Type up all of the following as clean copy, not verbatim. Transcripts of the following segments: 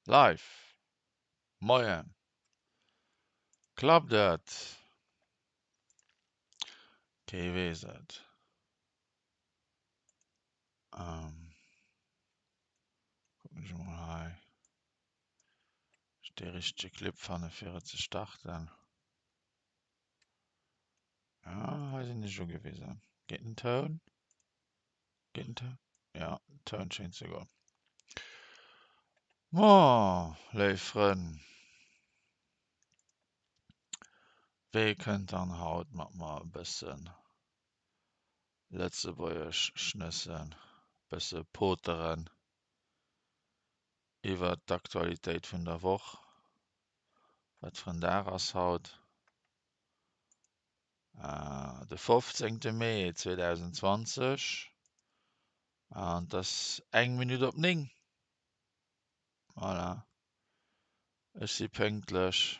Live! Moien! Klappt et? Kee weess et. Kucken ech emol hei, ob ech dee richtege Clip fanne fir et ze starten. Ah, hei sinn ech ugewisen. Geet den Toun? Geet den Toun? Ja, den Toun schéint ze goen. Bon, léif Frënn, wee kënnt dann haut mat mer e bëssen Lëtzebuergesch schnëssen, bësse poteren iwwert d'Aktualitéit vun der Woch? Wat fir en Dag ass haut? De 15 Mee 2020 an et ass eng Minutt op 9. Voilà, ech si pénktlech.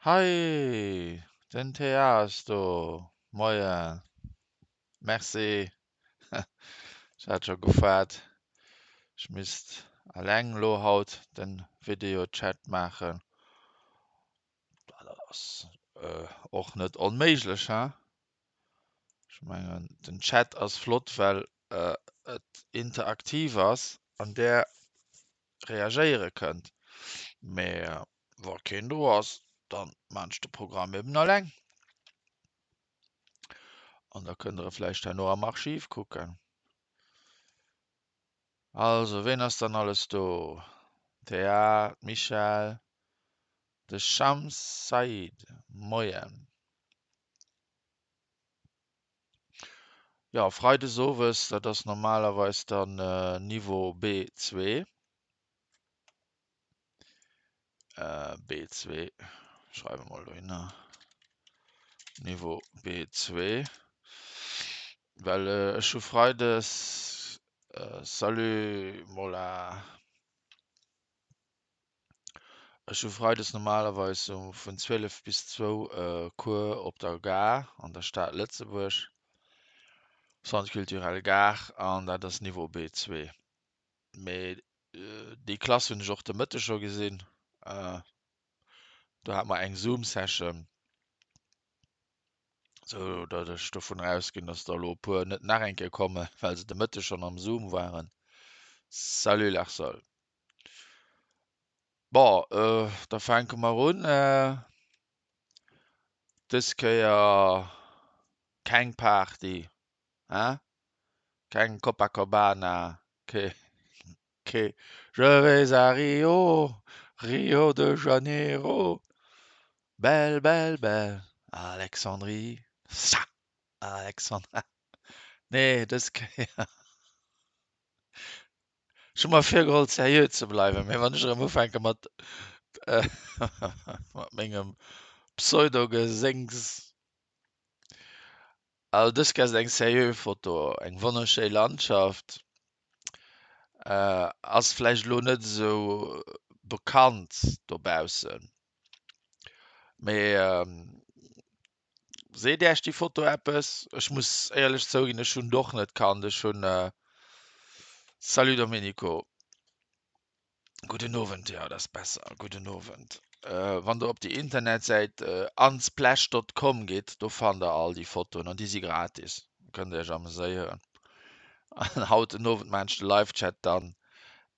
Hei, den TA ass do. Moien. Merci. Ech hat scho gefaart, ech misst eleng elo haut de Videochat maachen. Dat ass och net onméiglech, he? Ech mengen, den Chat ass flott, well et interaktiv ass an där reagéiere kënnt. Mee wa keen do ass, dann maan ech de Programm eben alleng. An da kënnt der e vläicht herno am Archiv kucken. Also, ween ass dann alles do? D'Thea, d'Michèle, de Shams Said, moien. Jo, Freides owes, dat ass normalerweis dann Niveau B2. B2, schreiwe mol dohinner, Niveau B2, well ech hu Freides, salut Mola, ech hu Freides normalerweis sou vun 12 bis zwou Cours op der Gare an der Stad Lëtzebuerg, Centre culturel Gare, an dat ass Niveau B2. Mee déi Klass hunn ech och de Mëtteg scho gesinn. Do hate mer eng Zoom-Session, sou datt ech dovun ausginn, datt der elo e puer net nach eng Kéier kommen, well se de Mëtteg schonn am Zoom waren. Salut Larsol. Bon, da fänke mer un. Dës Kéier keng Party, hein? Keng Copacabana, kee, kee Je vais à Rio, Rio de Janeiro, belle, belle, belle Alexandrie, sa, Alexandra. Nee, dës Kéier. Ech hu mer virgeholl seriö ze bleiwen, mee wann ech erëm ufänke mat, mat mengem Pseudo-Geséngs. Also dës Kéier ass et eng seriö Foto, eng wonnerschéi Landschaft. Ass vläicht elo net esou bekannt dobaussen, mee seet Iech déi Foto eppes? Ech muss éierlech zouginn, ech hunn et och net kannt. Ech hunn, salut Domenico. Gudden Owend, jo, dat ass besser. Gudden Owend. Wann der op déi Internetsäit unsplash.com gitt, do fannt der all déi Fotoen an déi si gratis. Da kënnt der iech ameséieren. An haut den Owend maachen ech de Live-Chat dann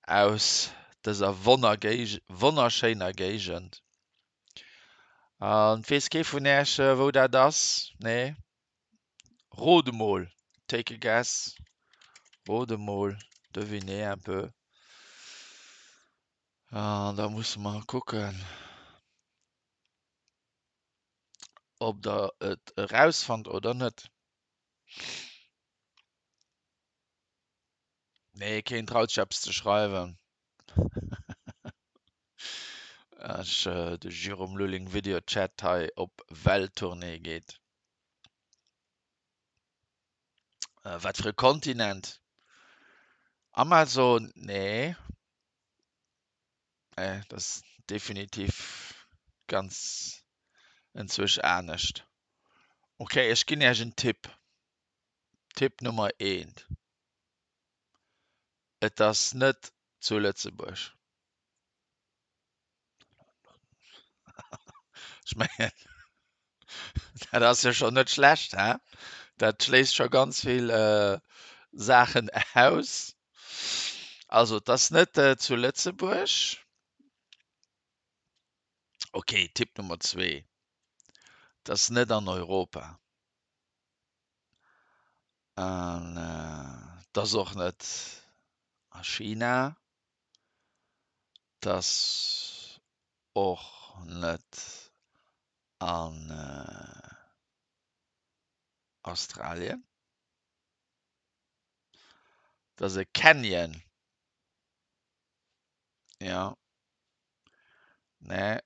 aus dëser wonnerschéiner Géigend. An weess kee vun iech, wou dat ass? Nee? Rot emol, take a guess, rot emol, devinez un peu. An da musse mer kucken, ob der et erausfannt oder net. Nee, keen traut sech eppes ze schreiwen. Ech, de Jérôme Lulling Videochat hei op Welttournée geet. Wat fir e Kontinent? Amazon? Nee. Nee, dat ass definitiv ganz enzwousch anescht. Okay, ech ginn Iech en Tipp. Tipp Nummer eent, Et ass net zu Lëtzebuerg. Ech mengen, dat ass jo schonn net schlecht, hä? Dat schléisst scho ganz vill Saachen aus. Also, et ass net zu Lëtzebuerg. Okay, Tipp Nummer zwee, Et ass net an Europa. An et ass och net a China. Et ass och net an Australien. Et ass e Canyon. Jo. Nee,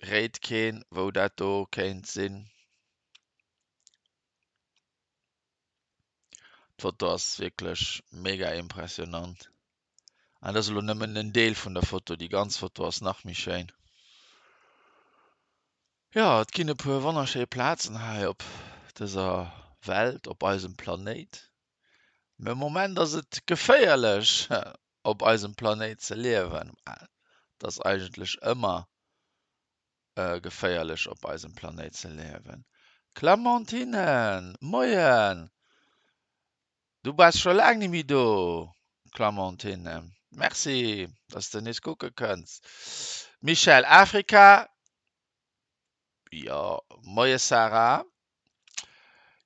réit keen, wou dat do kéint sinn. D'Foto ass wierklech mega impressionant. An dat ass elo nëmmen en Deel vun der Foto, déi ganz Foto ass nach méi schéin. Jo, et ginn e puer wonnerschéi Plazen hei op dëser Welt, op eisem Planéit. Mee am Moment ass et geféierlech op eisem Planéit ze liewen. Et ass eigentlech ëmmer geféierlech op eisem Planéit ze liewen. Clementine, Moien! Du bass scho laang ni méi do, Clementine. Merci, dass de nees kucke kënns. Michèle, Afrika? Jo. Moie Sarah.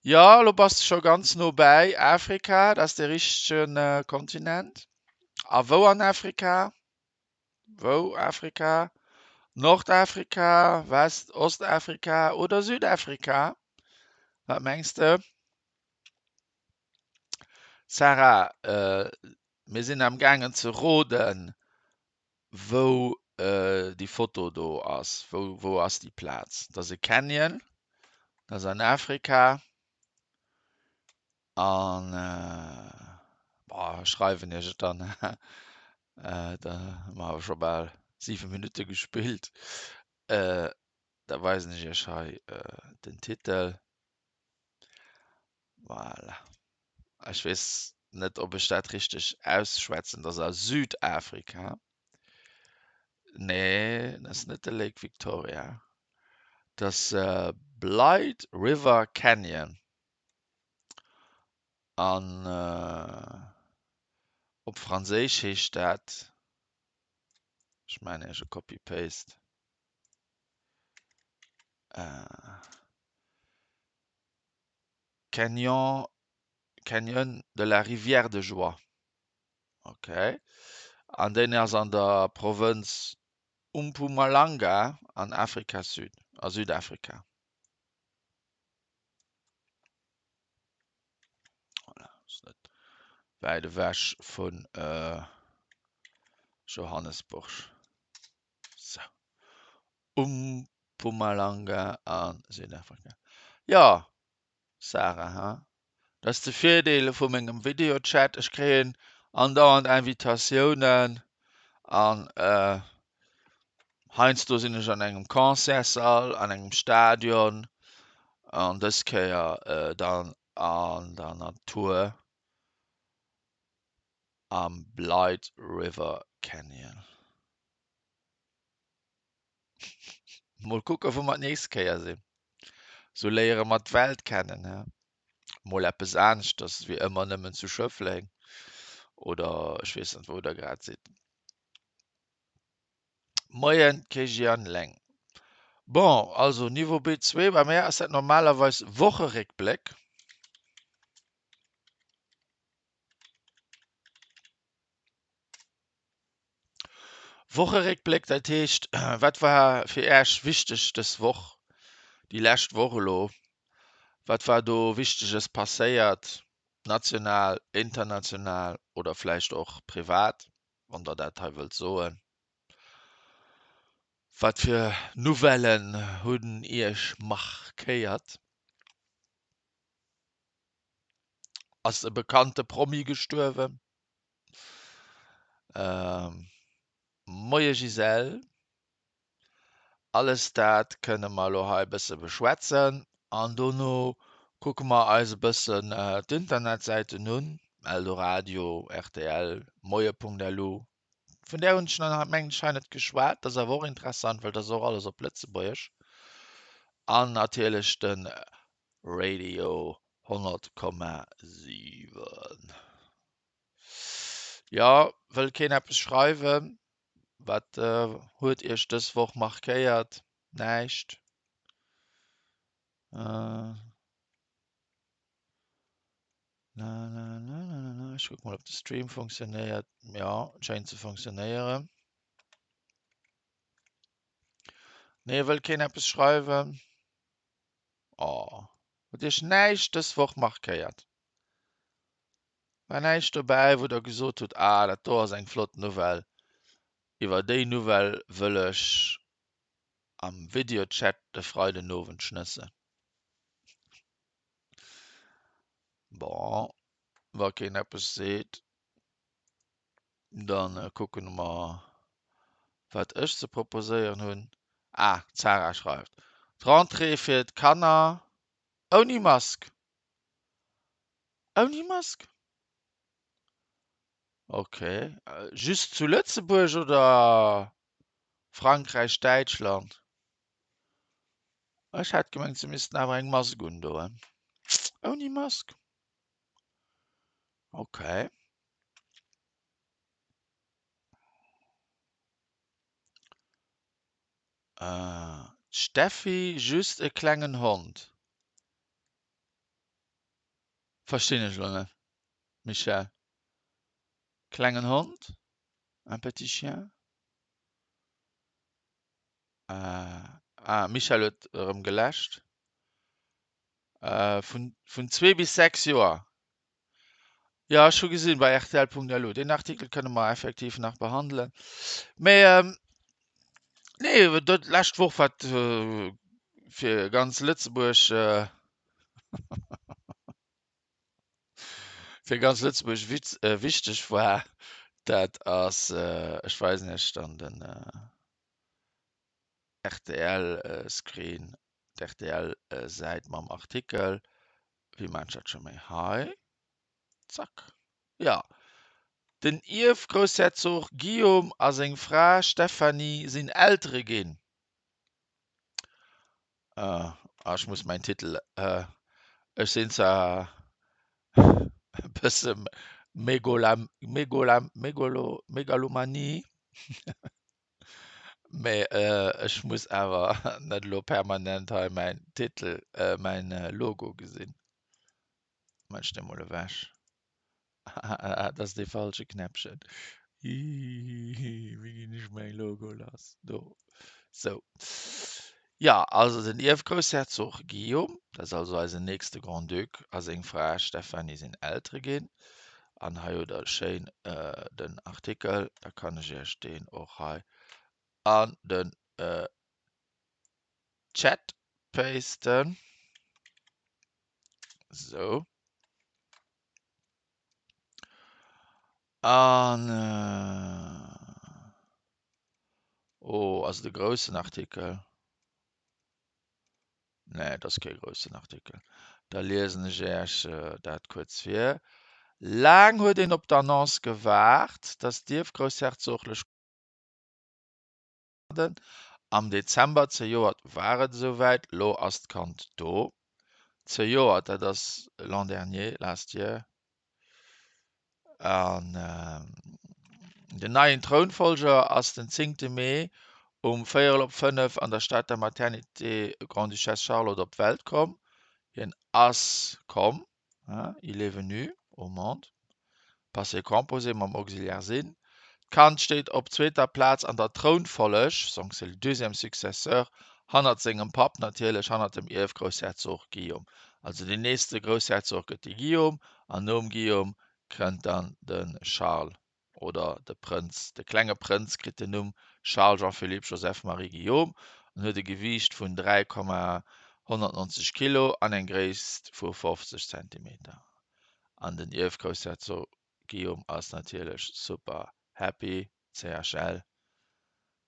Jo, lo bass de scho ganz no bäi. Afrika, dat ass de richtege Kontinent. A wou an Afrika? Wou? Afrika? Nordafrika, West-, Ostafrika oder Südafrika? Wat mengs de? Sarah, mir sinn am gaangen ze roden, wou déi Foto do ass. Wou, wou ass déi Plaz? Dat ass e Canyon, dat ass an Afrika. An boah, ech schreiwen iech et dann. Da hu mer awer scho bal 7 Minutte gespillt. Da weisen ech iech hei den Titel. Voilà. Ech weess net, ob ech dat richteg ausschwätzen. Dat ass a Südafrika. Nee, dat ass net de Lake Victoria. Dat ass Blyde River Canyon. An op Franséisch heescht dat, ech maachen iech e Copy-Paste, Canyon, Canyon de la Rivière de Joie. Okay. An deen ass an der Provënz Mpumalanga an Afrika Süd, a Südafrika. Voilà, ass net wäit ewech vun Johannesburg. Sou. Mpumalanga a Südafrika. Jo, Sarah, ha? Dat ass de Virdeel vu mengem Videochat, ech kréien andauernd Invitatiounen an heiansdo sinn ech an engem Concertssall, an engem Stadion an dës Kéier dann an der Natur am Blyde River Canyon. Mol kucke wou mer d'nächst Kéier sinn. Sou léiere mer d'Welt kennen, he? Mol eppes aneschters wéi ëmmer nëmmen zu Schëffleng oder ech weess net wou der grad sidd. Moien Kejian Leng. Bon, also Niveau B2, bei mär ass dat normalerweis Wocheréckbléck. Wocheréckbléck, dat heescht, wat war fir Äech wichteg dës Woch, déi lescht Woch elo? Wat war do Wichteges passéiert, national, international oder vläicht och privat, wann Der dat hei wëllt soen? Wat fir Nouvellen hunn Iech markéiert? Ass e bekannte Promi gestuerwen? Moie Gisèle, alles dat kënne mer elo hei e bësse beschwätzen an dono kucke mer eis e bëssen d'Internetsäiten un, Eldoradio, rtl, moie.lu, vun där hunn ech nach mengen ech hei net geschwat, dat ass awer och interessant, well dat ass och alles op Lëtzebuergesch. An natierlech de Radio 100,7. Jo, wëll keen eppes schreiwen? Wat huet iech dës Woch markéiert? Näischt? Ech kucke mol, ob de Stream funktionéiert. Jo, et schéint ze funktionéieren. Nee, wëll keen eppes schreiwen? Oh, huet iech näischt dës Woch markéiert? War näischt dobäi, wou der gesot hutt, ah, dat do ass eng flott Nouvelle, iwwer déi Nouvelle wëll ech am Videochat de Freidenowend schnëssen? Bon, wa keen eppes seet. Dann kucken mer wat ech ze proposéieren hunn. Ah, d'Sarah schreift, D'Rentrée fir d'Kanner ouni Mask. Ouni Mask? Ok. Just zu Lëtzebuerg oder Frankräich, Däitschland? Ech hat gemengt se missten awer eng Mask undoen. Ouni Mask? Ok. D'Steffi, just e klengen Hond. Verstinn ech elo net, Michèle. Klengen Hond? Un petit chien? Ah, Michèle huet erëm geläscht. Vun 2 bis 6 Joer. Jo, ech hu gesinn bei rtl.lu. Deen Artikel kënne mer effektiv nach behandelen. Mee nee, dat lescht Woch wat fir ganz Lëtzebuerg fir ganz Lëtzebuerg wichteg war, dat ass, ech weisen Iech dann den RTL-Screen, d'RTL-Säit mam Artikel. Wéi maan ech dat scho méi? Hei, zack. Jo, den Ierfgroussherzog Guillaume a seng Fra Stéphanie sinn Eltere ginn. Ah, ech muss mäin Titel, ech sinn zwar e bësse megola, megola, megolo, Megalomanie, Mee ech muss awer net elo permanent hei mäin Titel, mäin Logo gesinn. Maan ech dee mol ewech. Dat ass dee falsche Knäppchen. Hihihihi, wéi ginn ech mäi Logo lass? Do. Sou. Jo, also den Ierfgroussherzog Guillaume, dat ass also eisen nächste Grand-Duc, a seng Fra Stéphanie sinn Eltere ginn. An hei hutt der schéin den Artikel, da kann ech iech deen och hei an den Chat pasten. Sou. An, oh, ass et e groussen Artikel? Nee, et ass kee groussen Artikel. Da liesen ech Iech dat kuerz vir. Laang huet een op d'Annonce gewaart, datt d'Ierfgroussherzoglech Garden. Am Dezember zejoert war et esouwäit, lo ass d'Kand do. Zejoert, dat ass l'an dernier, last year. An den neien Trounfollger ass den zéngte Mee um véierel op 5 an der Stater Maternité Grande-Duchesse Charlotte op d'Welt komm. Hien ass komm, il est venu au monde. Passé composé mam Auxiliaire sinn. D'Kand steet op zweeter Plaz an der Trounfolleg, donc c'est le deuxième successeur, hannert sengem Papp natierlech, hannert dem Ierfgroussherzog Guillaume. Also deen nächste Groussherzog gëtt de Guillaume an nom Guillaume kënnt dann de Charles oder de Prënz. De klenge Prënz kritt den Numm Charles Jean-Philippe Joseph Marie Guillaume an huet e Gewiicht vun 3,190 Kilo an eng Gréisst vu 50 Zentimeter. An den Ierfgroussherzog Guillaume ass natierlech super happy, CHL,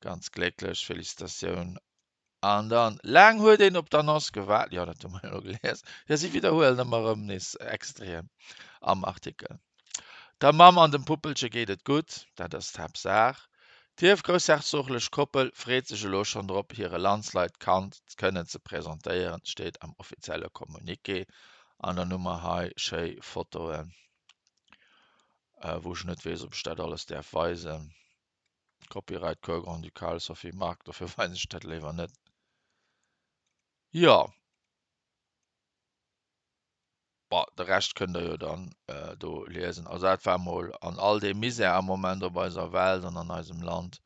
ganz glécklech, Felicitatioun. An dann, laang huet een op d'Annonce gewaart, jo dat hu mer jo elo gelies, jo si widderhuelen ëmmer erëm nees Extraiten am Artikel. Der Mamm an dem Puppelche geet et gutt, dat ass d'Haaptsaach. D'Ierfgroussherzoglech Koppel freet sech elo schonn drop, hire Landsleit d'Kand kënnen ze presentéieren, steet am offizielle Communiqué. An dann hu mer hei schéi Fotoen, wou ech net weess, ob ech dat alles däerf weisen. Copyright Cour Grand-Ducale Sophie Margue, dofir weisen ech dat léiwer net. Jo. Bon, de Rescht kënnt der jo dann do liesen. Also dat war mol an all deem Misär am Moment op eiser Welt an an eisem Land,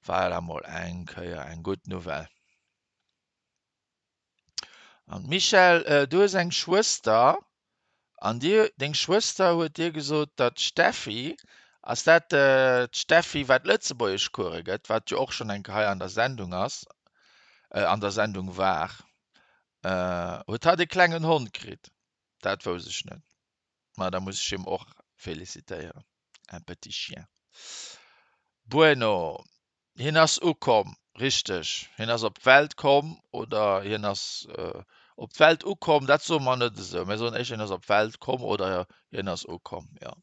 war dat mol eng Kéier eng gutt Nouvelle. An d'Michèle, du hues eng Schwëster an dir, deng Schwëster huet dir gesot, datt d'Steffi, ass dat d'Steffi wat Lëtzebuergeschcourse gëtt, wat jo och schonn eng Kéier hei an der Sendung ass, an der Sendung war, Huet hatt e klengen Hond kritt? Dat wousst ech net. Ma da muss ech him och felicitéieren. Un petit chien. Bueno, hien ass ukomm, richteg. Hien ass op d'Welt komm oder hien ass op d'Welt ukomm, dat soe mer net esou. Mir soen éischter, hien ass op d'Welt komm oder hien ass ukomm, jo.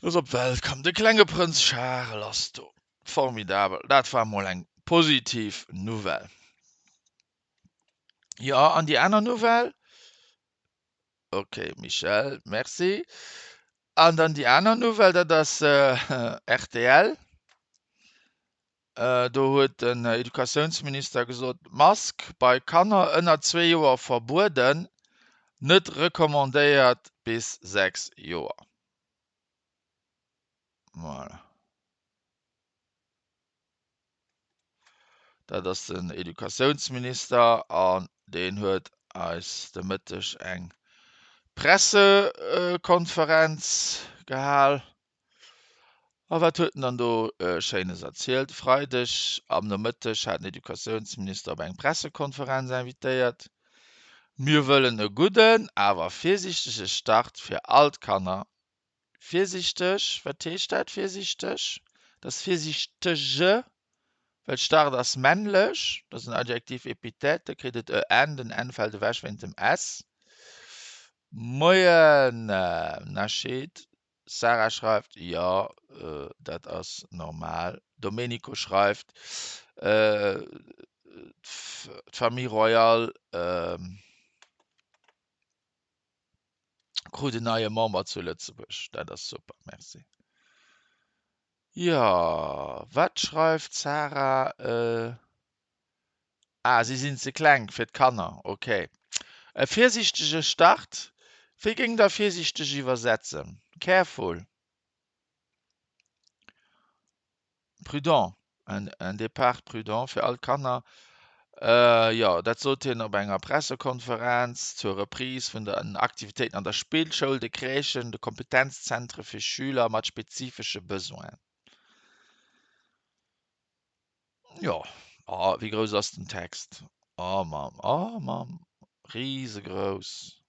Hien ass op d'Welt komm. De klenge Prënz Charel ass do. Formidabel, dat war mol eng positiv Nouvelle. Jo, an déi aner Nouvelle? Ok Michèle, merci. An dann déi aner Nouvelle, dat ass rtl. Do huet den Educatiounsminister gesot, Mask bei Kanner ënner zwee Joer verbueden, net recommandéiert bis 6 Joer. Voilà. Dat ass den Educatiounsminister an deen huet eis de Mëtteg eng Pressekonferenz gehal. A wat huet en dann do Schéines erzielt? E Freideg am Nomëtteg hat den Educatiounsminister op eng Pressekonferenz invitéiert. Mir wëllen e gudden, awer virsiichtege Start fir all d'Kanner Virsiichteg, wat heescht dat virsiichteg? Dat ass virsiichtege, well Start ass männlech, dat ass en Adjektiv épithète, da kritt et e n, den n fält ewech wéint dem s. Moien Nachid, Sarah schreift, jo dat ass normal. Domenico schreift, d'Famille royale Krut en neie Member zu Lëtzebuerg, dat ass super, merci. Jo, wat schreift d'Sarah? Ah, si sinn ze kleng fir d'Kanner, ok. E virsiichtege Start, wéi géing der virsiichteg iwwersetzen? Careful. Prudent, un départ prudent fir all d'Kanner. Jo, dat sot hien op enger Pressekonferenz zur Reprise vun den Aktivitéiten an der Spillschoul, de Crèchen, de Kompetenzzentre fir Schüler mat spezifesche Besoinen. Jo, oh, wéi grouss ass den Text? Oh Mamm, oh Mamm, risegrouss.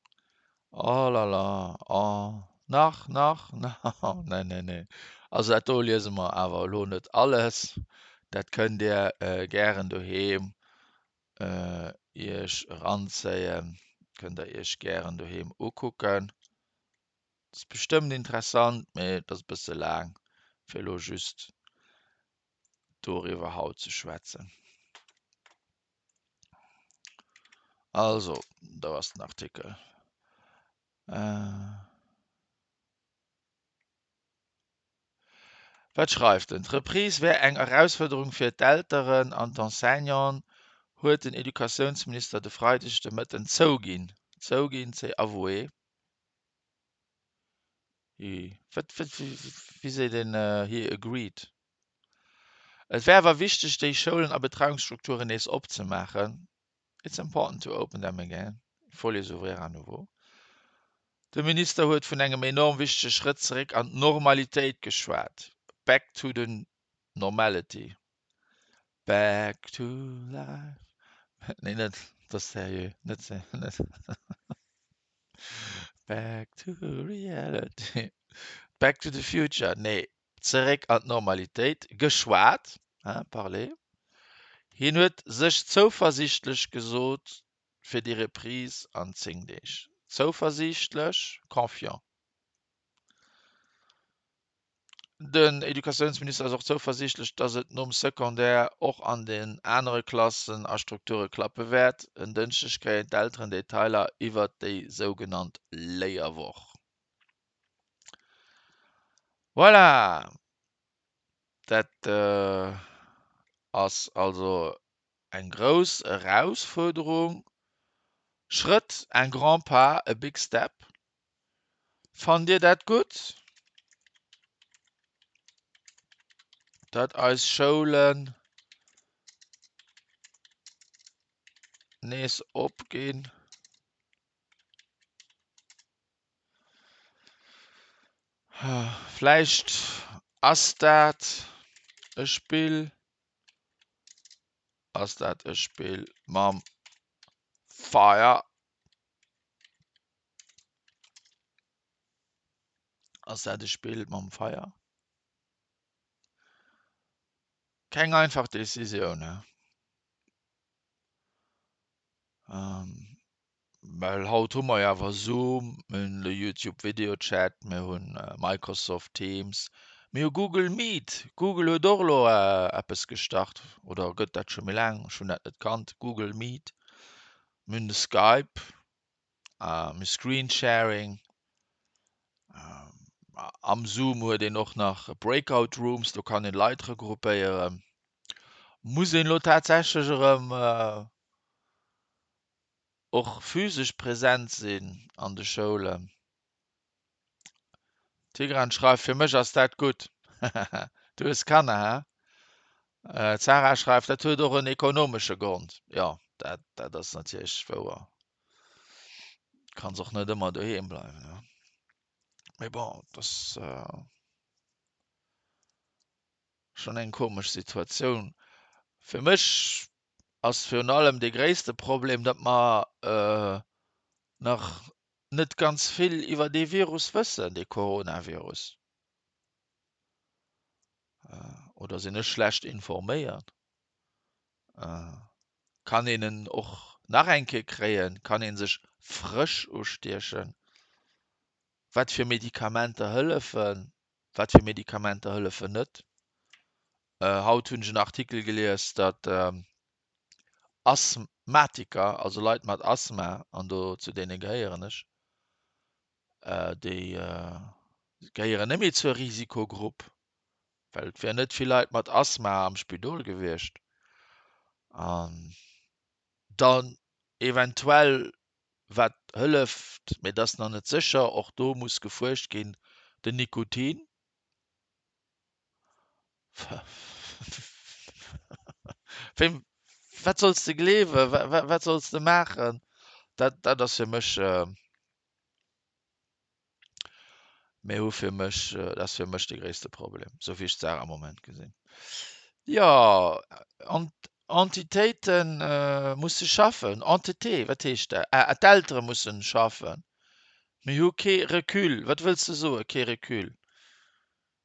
Oh la la, oh, nach, nach, nach, nee, nee, nee. Also dat do liese mer awer elo net alles. Dat kënnt Dir gären doheem Iech eranzéien, kënnt Der Iech gären doheem ukucken. Ass bestëmmt interessant, mee et ass e bësse laang fir elo just doriwwer haut ze schwätzen. Also, do ass den Artikel. Äh. Wat schreift en? D'Reprise wär eng Erausfuerderung fir d'Elteren an d'Enseignanten, huet den Educatiounsminister de Freideg de Mëtten zouginn. Zouginn, c'est avouer. He, wat, wat, wéi seet een, he agreed. Et wär awer wichteg, déi Schoulen a Betreiungsstrukturen nees opzemaachen. It's important to open them again. Il faut les ouvrir à nouveau. De Minister huet vun engem enorm wichtege Schrëtt zeréck an d'Normalitéit geschwat, back to the normality. Back to life. Nee, net, dat ass seriö, net, net. Back to reality. Back to the future, nee, zeréck an d'Normalitéit geschwat, hein, parler. Hien huet sech zouversiichtlech gesot fir déi Reprise an 10 Deeg. Zouversiichtlech, confiant. Den Educatiounsminister ass och zouversiichtlech, datt et nom Secondaire och an den anere Klassen a Strukture klappe wäert. En Dënschdeg kréien d'Elteren Detailer iwwert déi sougenannt Léierwoch. Voilà, dat ass also eng grouss Erausfuerderung. Schrëtt, un grand pas, a big step. Fannt Dir dat gutt, datt eis Schoulen nees opginn? Vläicht ass dat e Spill, ass dat e Spill mam Feier? Ass dat e Spill mam Feier? Keng einfach Decisioun, he? Well haut hu mer jo awer Zoom, mir hunn de Youtube Video Chat, mir hu Microsoft Teams, mir hu Google Meet. Google huet och elo eppes gestart, oder gëtt dat scho méi laang, ech hunn dat net kannt, Google Meet. Mir hunn de Skype, mir hu Screen Sharing. Am Zoom huet een och nach Breakout Rooms, do kann een Leit regroupéieren. Muss een elo tatsächlech erëm och physesch present sinn an de Schoulen? Tigran schreift, Fir mech ass dat gutt. Du hues Kanner, hä? D'Sarah schreift, Dat huet och en ekonomesche Grond. Jo, dat, dat ass natierlech wouer. Kanns och net ëmmer doheem bleiwen, ne? Mee bon, et ass schonn eng komesch Situatioun. Fir mech ass virun allem dee gréisste Problem, datt mer nach net ganz vill iwwer dee Virus wëssen, dee Coronavirus. Oder sinn ech schlecht informéiert? Kann een en och nach eng Kéier kréien? Kann ee sech frësch ustiechen? Wat fir Medikamenter hëllefen? Wat fir Medikamenter hëllefen net? Haut hunn ech en Artikel gelies, datt Asthmatiker, also Leit mat Asthma, an do zu deene gehéieren ech, déi gehéieren net méi zur Risikogrupp, well et wären net vill Leit mat Asthma am Spidol gewiescht. An dann eventuell, wat hëlleft, mee dat ass nach net sécher, och do muss gefuerscht ginn, den Nikotin. Wéi, wat solls de gleewen? Wat solls de maachen? Dat, dat ass fir mech, mir hu fir mech, dat ass fir mech de gréisste Problem, esou wéi ech d'Saach am Moment gesinn. Jo, an Entitéite musse schaffen. Entité, wat heescht dat? Ah, d'Eltere mussen schaffen. Mir hu kee Recul. Wat wëlls de soen, kee Recul?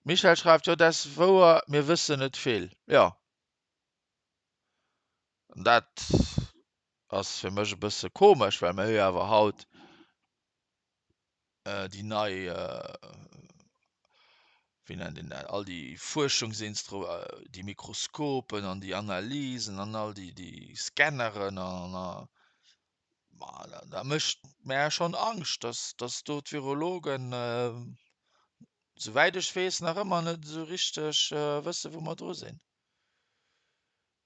Michèle schreift, Jo, dat ass wouer, mir wëssen net vill. Jo, dat ass fir mech e bësse komesch, well mir hu jo awer haut déi nei, wéi nennt een dat, all déi Fuerschungsinstru-, déi Mikroskopen an déi Analysen an all déi, déi Scanneren an a Ma dat mécht mär schonn Angscht, dass, dass do d'Virologen, souwäit ech weess, nach ëmmer net esou richteg wëssen, wou mer dru sinn.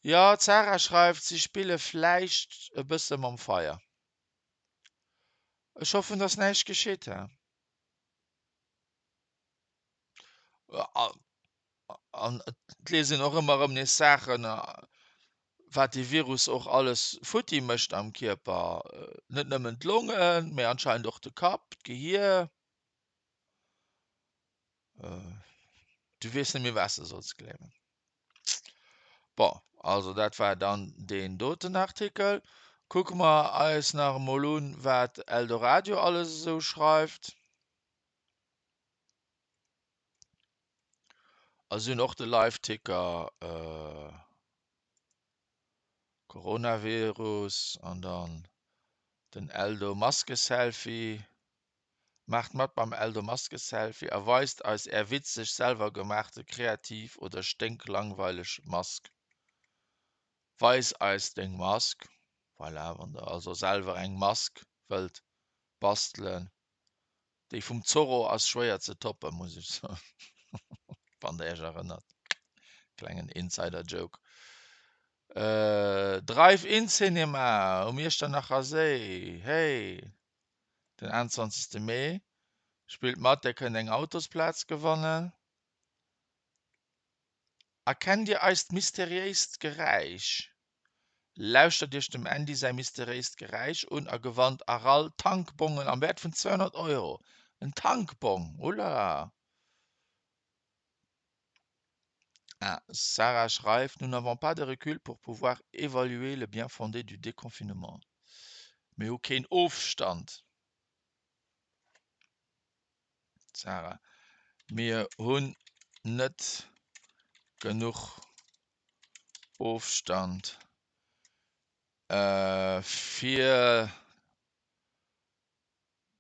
Jo, d'Sarah schreift, si spille vläicht e bësse mam Feier. Ech hoffen, dass näischt geschitt. An et liest een och ëmmer erëm nees Saachen, wat dee Virus och alles futti mécht am Kierper. Net nëmmen d'Longen, mee anscheinend och de Kapp, d'Gehier. Du weess net méi, wat s de solls gleewen. Bon, also dat war dann deen doten Artikel. Kucke mer eis nach emol un, wat Eldoradio alles esou schreift. A si hunn och de Liveticker Coronavirus an dann den Eldo Maske-Selfie. Maacht mat beim Eldo Maske-Selfie a weist eis är witzeg, selwer gemaachte, kreativ oder sténklangweileg Mask. Weis eis deng Mask. Voilà, wann der also selwer eng Mask wëllt bastelen. Déi vum Zorro ass schwéier ze toppen, muss ech soen. Wann der iech erënnert. Klengen Insider-Joke. Drive-In Cinema um Iechternacher Séi, hey! Den 21. Mee. Spillt mat, der kënnt eng Autosplaz gewannen. Erkennt dir eist mysteriéist Geräisch? Lauschtert iech dem Andy säi mysteréist Geräisch un a gewannt Aral Tankbongen am Wäert vun 200 Euro. En Tankbong, oulala! Ah, Sarah schreift, Nous n'avons pas de recul pour pouvoir évaluer le bien-fondé du déconfinement. Mir hu keen Ofstand. Sarah, Mir hunn net genuch Ofstand fir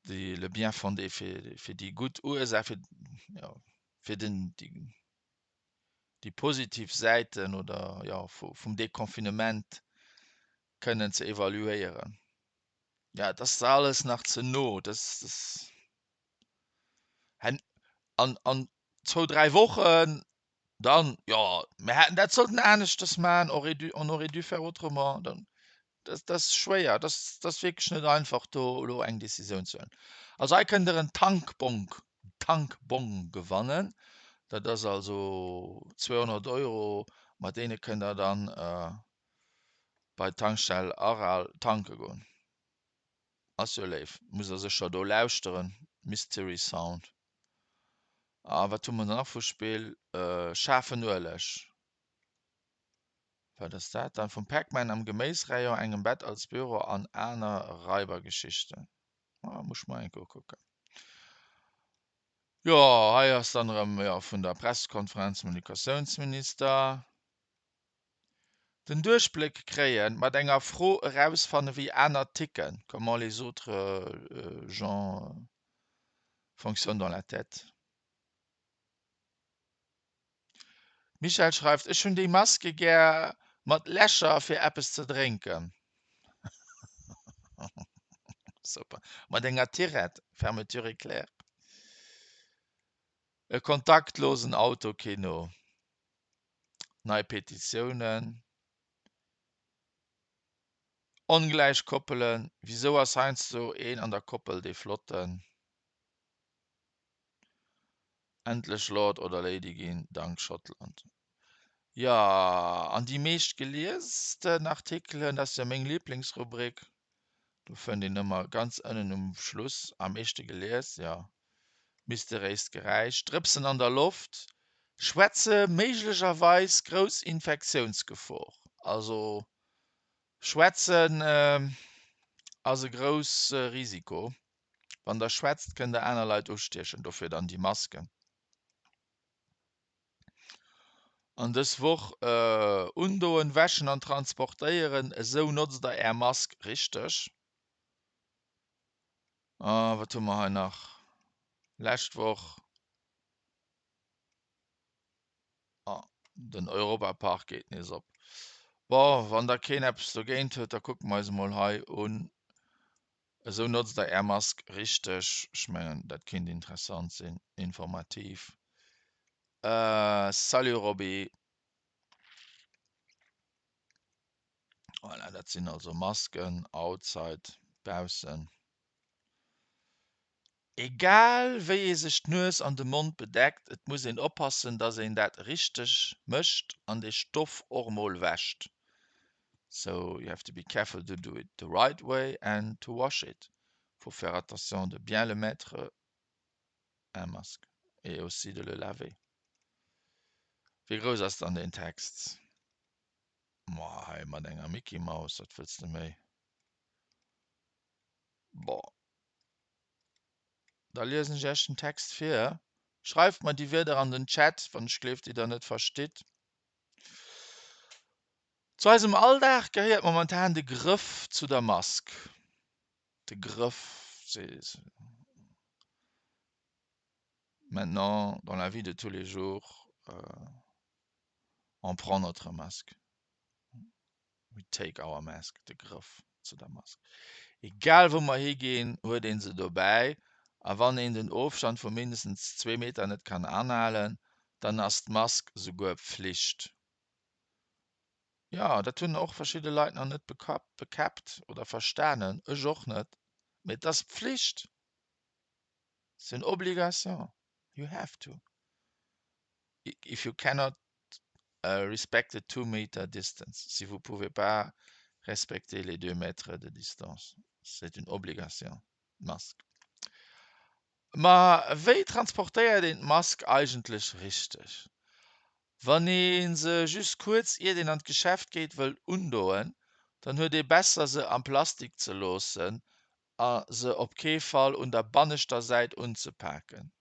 déi le bien fondé, fir déi gutt Ursaach, fir, jo, fir den, déi positiv Säiten oder, jo, vum Deconfinement kënnen ze evaluéieren. Jo, et ass alles nach ze no, dass, dass an, an zwou, dräi Wochen Dann, jo, mir hätten dat sollten aneschters maachen, aurait dû, on aurait dû faire autrement. Dann, dat, dat ass schwéier, dat ass, dat ass wierklech net einfach, do elo eng Decisioun ze huelen. Also hei kënnt Der en Tankbong, Tankbong gewannen. Dat ass also 200 Euro, mat deene kënnt Der dann bei d'Tankstell Aral tanke goen. Ass jo léif. Musst der sécher do lauschteren, Mystery Sound. A wat hu mer nach vu Spill? Schaarfen Ueleg. Wat ass dat dann? Vum Pac-Man am Geméisrayon, engem Bett als Büro an aner Raibergeschichten. Ah, muss ech mer eng Kéier ukucken. Jo, hei ass dann erëm, jo, vun der Pressekonferenz Kommunikatiounsminister. Den Duerchbléck kréien, mat enger Fro erausfanne wéi aner ticken, comment les autres gens fonctionnent dans la tête. D'Michèle schreift, Ech hunn déi Maske gär mat Lächer fir eppes ze drénken. Super. Mat enger Tirette, Fermeture éclair. E kontaktlosen Autokino. Nei Petitiounen. Ongläich Koppelen, Wisou ass heiansdo een an der Koppel dee Flotten? Endlech Lord oder Lady ginn, dank Schottland. Jo, an déi meescht geliesten Artikelen, dat ass jo meng Liblingsrubrik, do fënnt een ëmmer ganz ënnen um Schluss am meeschte gelies, jo, Mysteréist Geräisch, Drëpsen an der Loft schwätze méiglecherweis grouss Infektiounsgefor. Also schwätzen ass e grousse Risiko. Wann der schwätzt, kënnt der aner Leit ustiechen, dofir dann déi Masken. An dës Woch undoen, wäschen an transportéieren, esou notzt der är Mask richteg. A wat hu mer hei nach? Lescht Woch, ah, den Europapark geet nees op. Bon, wann da keen eppes dogéint huet, da kucke mer eis emol hei un. Esou notzt der Är Mask richteg. Ech mengen, dat kinnt interessant sinn, informativ. Salut Roby. Voilà, dat sinn also Masken, outside, baussen. Egal wéi ee sech d'Nues an de Mond bedeckt, et muss een oppassen, dass een dat richteg mécht an de Stoff och mol wäscht. So you have to be careful to do it the right way and to wash it. Faut faire attention de bien le mettre un masque et aussi de le laver. Wéi grouss ass dann deen Text? Ma hei mat enger Mickey Maus, wat wëlls de méi? Bon. Da liesen ech iech den Text vir. Schreift mer déi Wierder an den Chat, wann ech gleeft, déi der net verstitt. Zu eisem Alldag gehéiert momentan de Grëff zu der Mask. De Grëff. Maintenant, dans la vie de tous les jours, euh, on prend notre masque. We take our mask, de Grëff zu der Mask. Egal wou mer higinn, huet een se dobäi. A wann een den Ofstand vu mindestens zwee Meter net kann anhalen, dann ass d'Mask souguer Pflicht. Jo, dat hunn och verschidde Leit nach net bekäppt oder verstanen, ech och net, mee et ass Pflicht. C'est une obligation, you have to if you cannot respect the two meter distance, si vous pouvez pas respecter les deux mètres de distance, c'est une obligation, d'Mask. Ma wéi transportéiert een d'Mask eigentlech richteg? Wann ee se just kuerz iert een an d'Geschäft geet wëll undoen, dann huet ee besser se am Plastik ze loossen a se op kee Fall un der banneschter Säit unzepaken.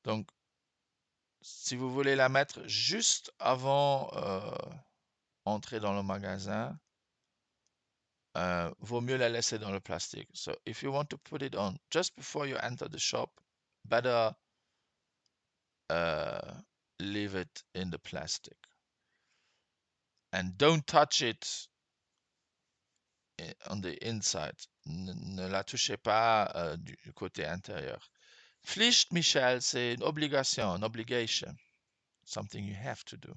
Donc si vous voulez la mettre juste avant euh, entrer dans le magasin, euh, vaut mieux la laisser dans le plastique. So if you want to put it on just before you enter the shop, better uh, leave it in the plastic. And don't touch it on the inside. Ne la touchez pas euh, du côté intérieur. Pflicht, Michel, c'est une obligation, an obligation. Something you have to do.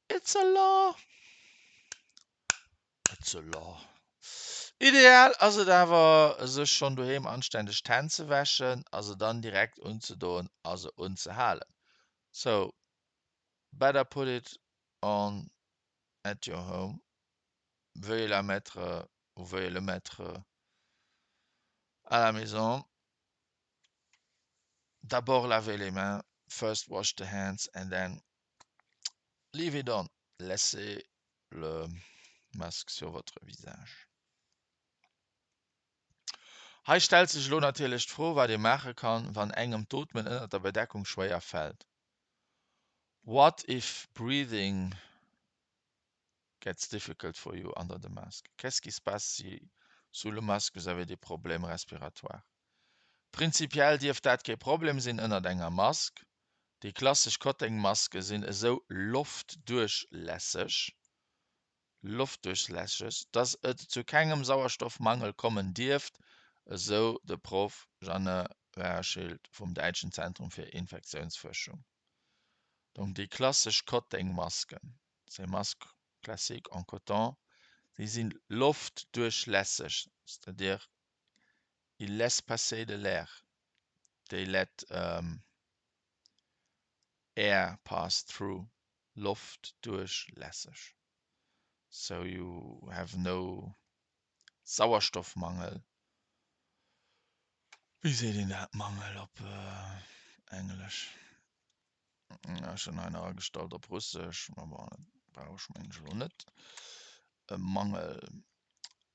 It's a law. It's a law. Ideal ass et awer, sech schonn doheem anständeg d'Hänn ze wäschen a se dann direkt unzedoen a se unzehalen. So, better put it on at your home. Veuillez la mettre ou veuillez le mettre à la maison. D'abord laver les mains, first wash the hands and then leave it on. Laissez le masque sur votre visage. Hei stellt sech elo natierlech d'Fro, wat ee maache kann, wann engem d'Ootmen ënnert der Bedeckung schwéier fält. What if breathing gets difficult for you under the mask? Qu'est-ce qui se passe si sous le masque vous avez des problèmes respiratoires? Prinzipiell dierft dat kee Problem sinn ënnert enger Mask. Déi klassesch Kottengmaske sinn esou loftduerchlässeg, loftduerchlässeg, dass et zu kengem Sauerstoffmangel kommen dierft, esou de Proff Janne Waerschild vum Däitschen Zentrum fir Infektiounsfuerschung. Donc déi klassesch Kottengmasken, ces masques classiques en coton, déi sinn loftduerchlässeg, c'est-à-dire ils laissent passer de l'air, they let air pass through, loftduerchlässeg, so you have no Sauerstoffmangel, wéi seet een dat, Mangel op Englesch? Ech hunn hei nach agestallt op Russesch, ma bon, dat brauch ech mengen ech elo net. E Mangel,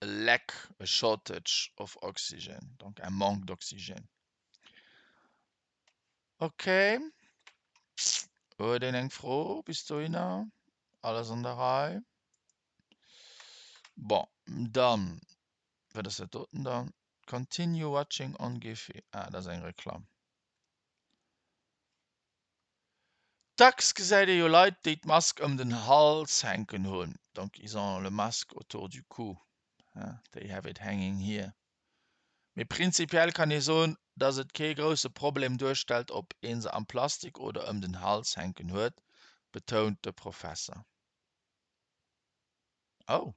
e lack, a shortage of oxygen, donc un manque d'oxygène. Ok, huet een eng Fro bis dohinner? Alles an der Rei? Bon, dann, wat ass dat doten dann? Continue watching on Giphy. Ah, dat ass eng Reklamm. Dacks gesäit ee jo Leit, déi d'Mask ëm den Hals hänken hunn, donc ils ont le masque autour du cou, they have it hanging here. Mee prinzipiell kann ee soen, dass et kee grousse Problem duerstellt, ob ee se am Plastik oder ëm den Hals hänken huet, betount de Professer. Oh,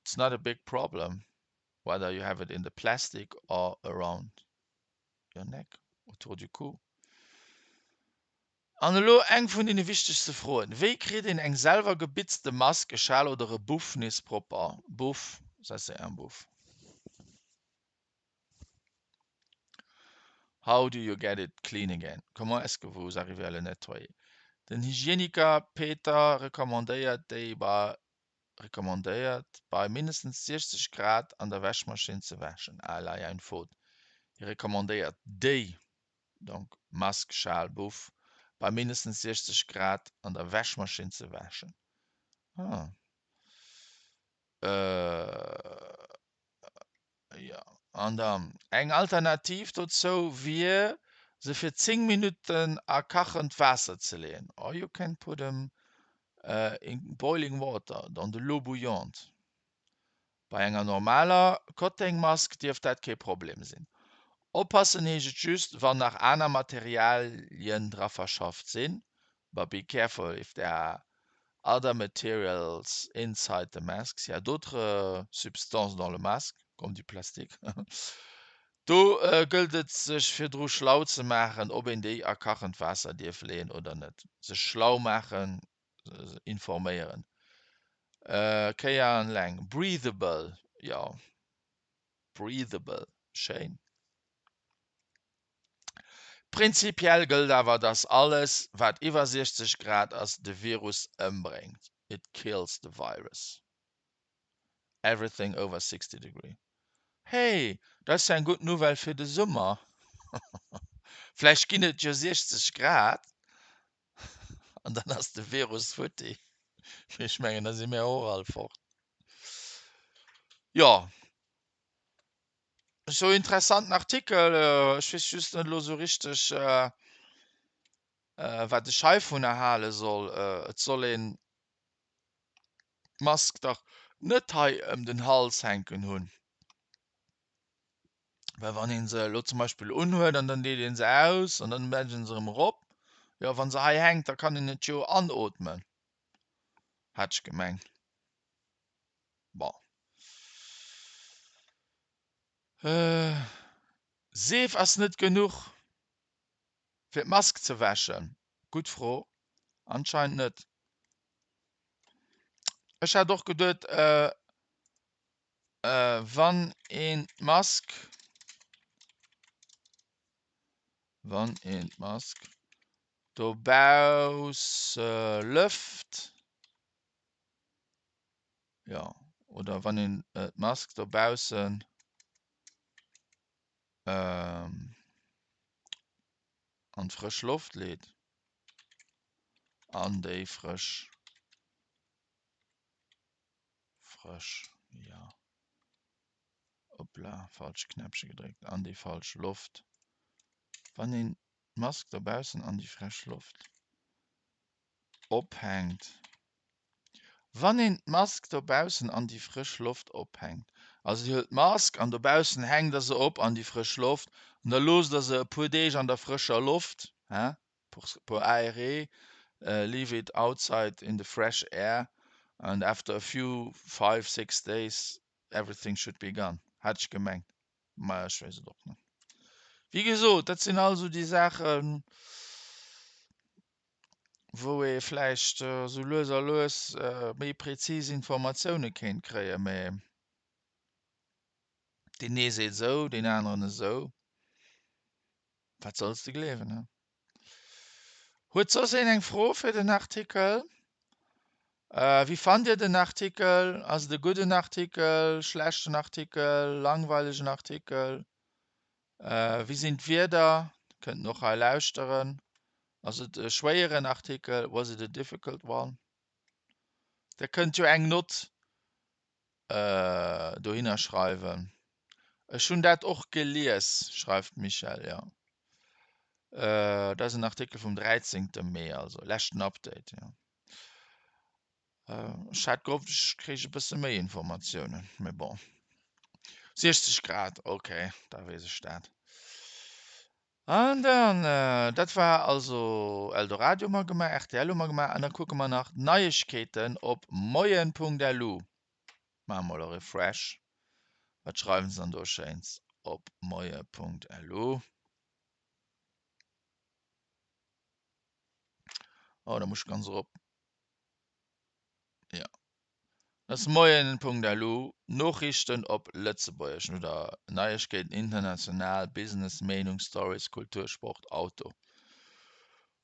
it's not a big problem whether you have it in the plastic or around your neck, autour du cou. An elo eng vun deene wichtegste Froen, Wéi kritt een eng selwer gebitzte Mask, e Schal oder e Buff nees propper? Buff, ça c'est un buff. How do you get it clean again? Comment est-ce que vous arrivez à le nettoyer? Den Hygieniker Peter recommandéiert déi bei recommandéiert, bei mindestens 60 Grad an der Wäschmaschinn ze wäschen. Ah, là, il y a une faute. Hie recommandéiert déi, donc Mask, Schal, Buff, bei mindestens 60 Grad an der Wäschmaschinn ze wäschen. Ah. Äh, jo. An dann, eng Alternativ dozou wier, se fir 10 Minutten a kachend Waasser ze leeën, or you can put 'em in boiling water, dans de l'eau bouillante. Bei enger normaler Kottengmask dierft dat kee Problem sinn. Oppassen heescht et just, wann nach aner Materialien dra verschafft sinn, but be careful if there are other materials inside the mask, s'il y a d'autres substances dans le masque, comme du plastique. Do gëllt et sech virdru schlau ze maachen, ob een déi a kachend Waasser dierf leeën oder net. Sech schlau maachen, informéieren. Kéier an Leng. Breathable, jo, breathable, schéin. Prinzipiell gëllt awer, dass alles, wat iwwer 60 Grad ass, de Virus ëmbréngt, it kills the virus, everything over 60 degree. Hey, dat ass jo eng gutt Nouvelle fir de Summer! Vläicht ginn et jo 60 Grad an dann ass de Virus futti. Mee ech mengen, da si mir och all fort. Jo. Sou interessanten Artikel, ech weess just net elo sou richteg wat ech heivunner hale soll. Et soll een d'Mask dach net hei ëm den Hals hänken hunn, well wann een se elo zum Beispill unhuet an dann deet een se aus an dann mécht een se erëm erop, jo wann se hei hänkt, da kann een et jo anootmen, hat ech gemengt. Bon. Seef ass net genuch fir d'Mask ze wäschen? Gutt Fro. Anscheinend net. Ech hat och geduet, wann een d'Mask, wann een d'Mask dobausse lëft, Jo, oder wann een d'Mask dobaussen an d'frësch Loft leet, an déi frësch, frësch, jo, hoppla, falsche Knäppche gedréckt, an déi falsch Loft, wann een d'Mask dobaussen an déi fresch Loft ophänkt. Wann een d'Mask dobaussen an déi frësch Loft ophänkt. Also dir huelt d'Mask an dobaussen hänkt der se op an déi frësch Loft an da loosst der se e puer Deeg an der frëscher Loft, hein, pour pour aérer, leave it outside in the fresh air and after a few five, six days everything should be gone, hat ech gemengt. Mä ech weess et och net. Wéi gesot, dat sinn all esou déi Saachen, wou ee vläicht esou lues a lues méi prezis Informatioune kéint kréien, mä deen ee seet esou, deen aneren esou. Wat solls de gleewen, he? Huet soss een eng Fro fir den Artikel? Wéi fannt Dir den Artikel? Ass et e gudden Artikel, schlechten Artikel, langweilegen Artikel? Wéi sinn d'Wierder? Kënnt en och hei lauschteren. Ass et e schwéieren Artikel? Was it a difficult one? Der kënnt jo eng Nott dohinner schreiwen. Ech hunn dat och gelies, schreift d'Michèle, jo. Dat ass en Artikel vum 13. Mee, also leschten Update, jo. Ech hat gehofft, ech kréich e bësse méi Informatiounen, mee bon. 60 Grad, ok, da weess ech dat. An dann, dat war also Eldoradio hu mer gemaach, rtl hu mer gemaach, an da kucke mer nach d'Neiegkeeten op moien.lu. Maache mol e Refresh. Wat schreiwen se dann do Schéins op moie.lu? Oh, da muss ech ganz erop. Ja. Das ist moien.lu, Nachrichten op Lëtzebuergesch oder Neiegkeeten international, Business, Meenung, Stories, Kultur, Sport, Auto.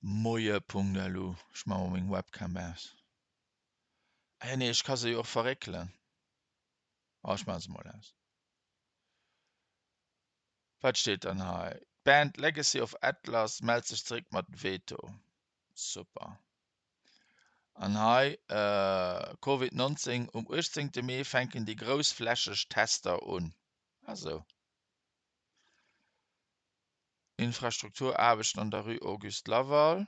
Moie.lu, ech maache mol meng Webcam aus. Ah ja, nee, ech ka se jo och verréckelen. Oh, ech maache se mol aus. Wat steet dann hei? D'Band Legacy of Atlas mellt sech zeréck mat Veto. Super. An hei, Covid 19, um 18 Mee fänken déi groussflächeg Tester un. Ah sou. Infrastrukturaarbechten an der Rue Auguste Laval.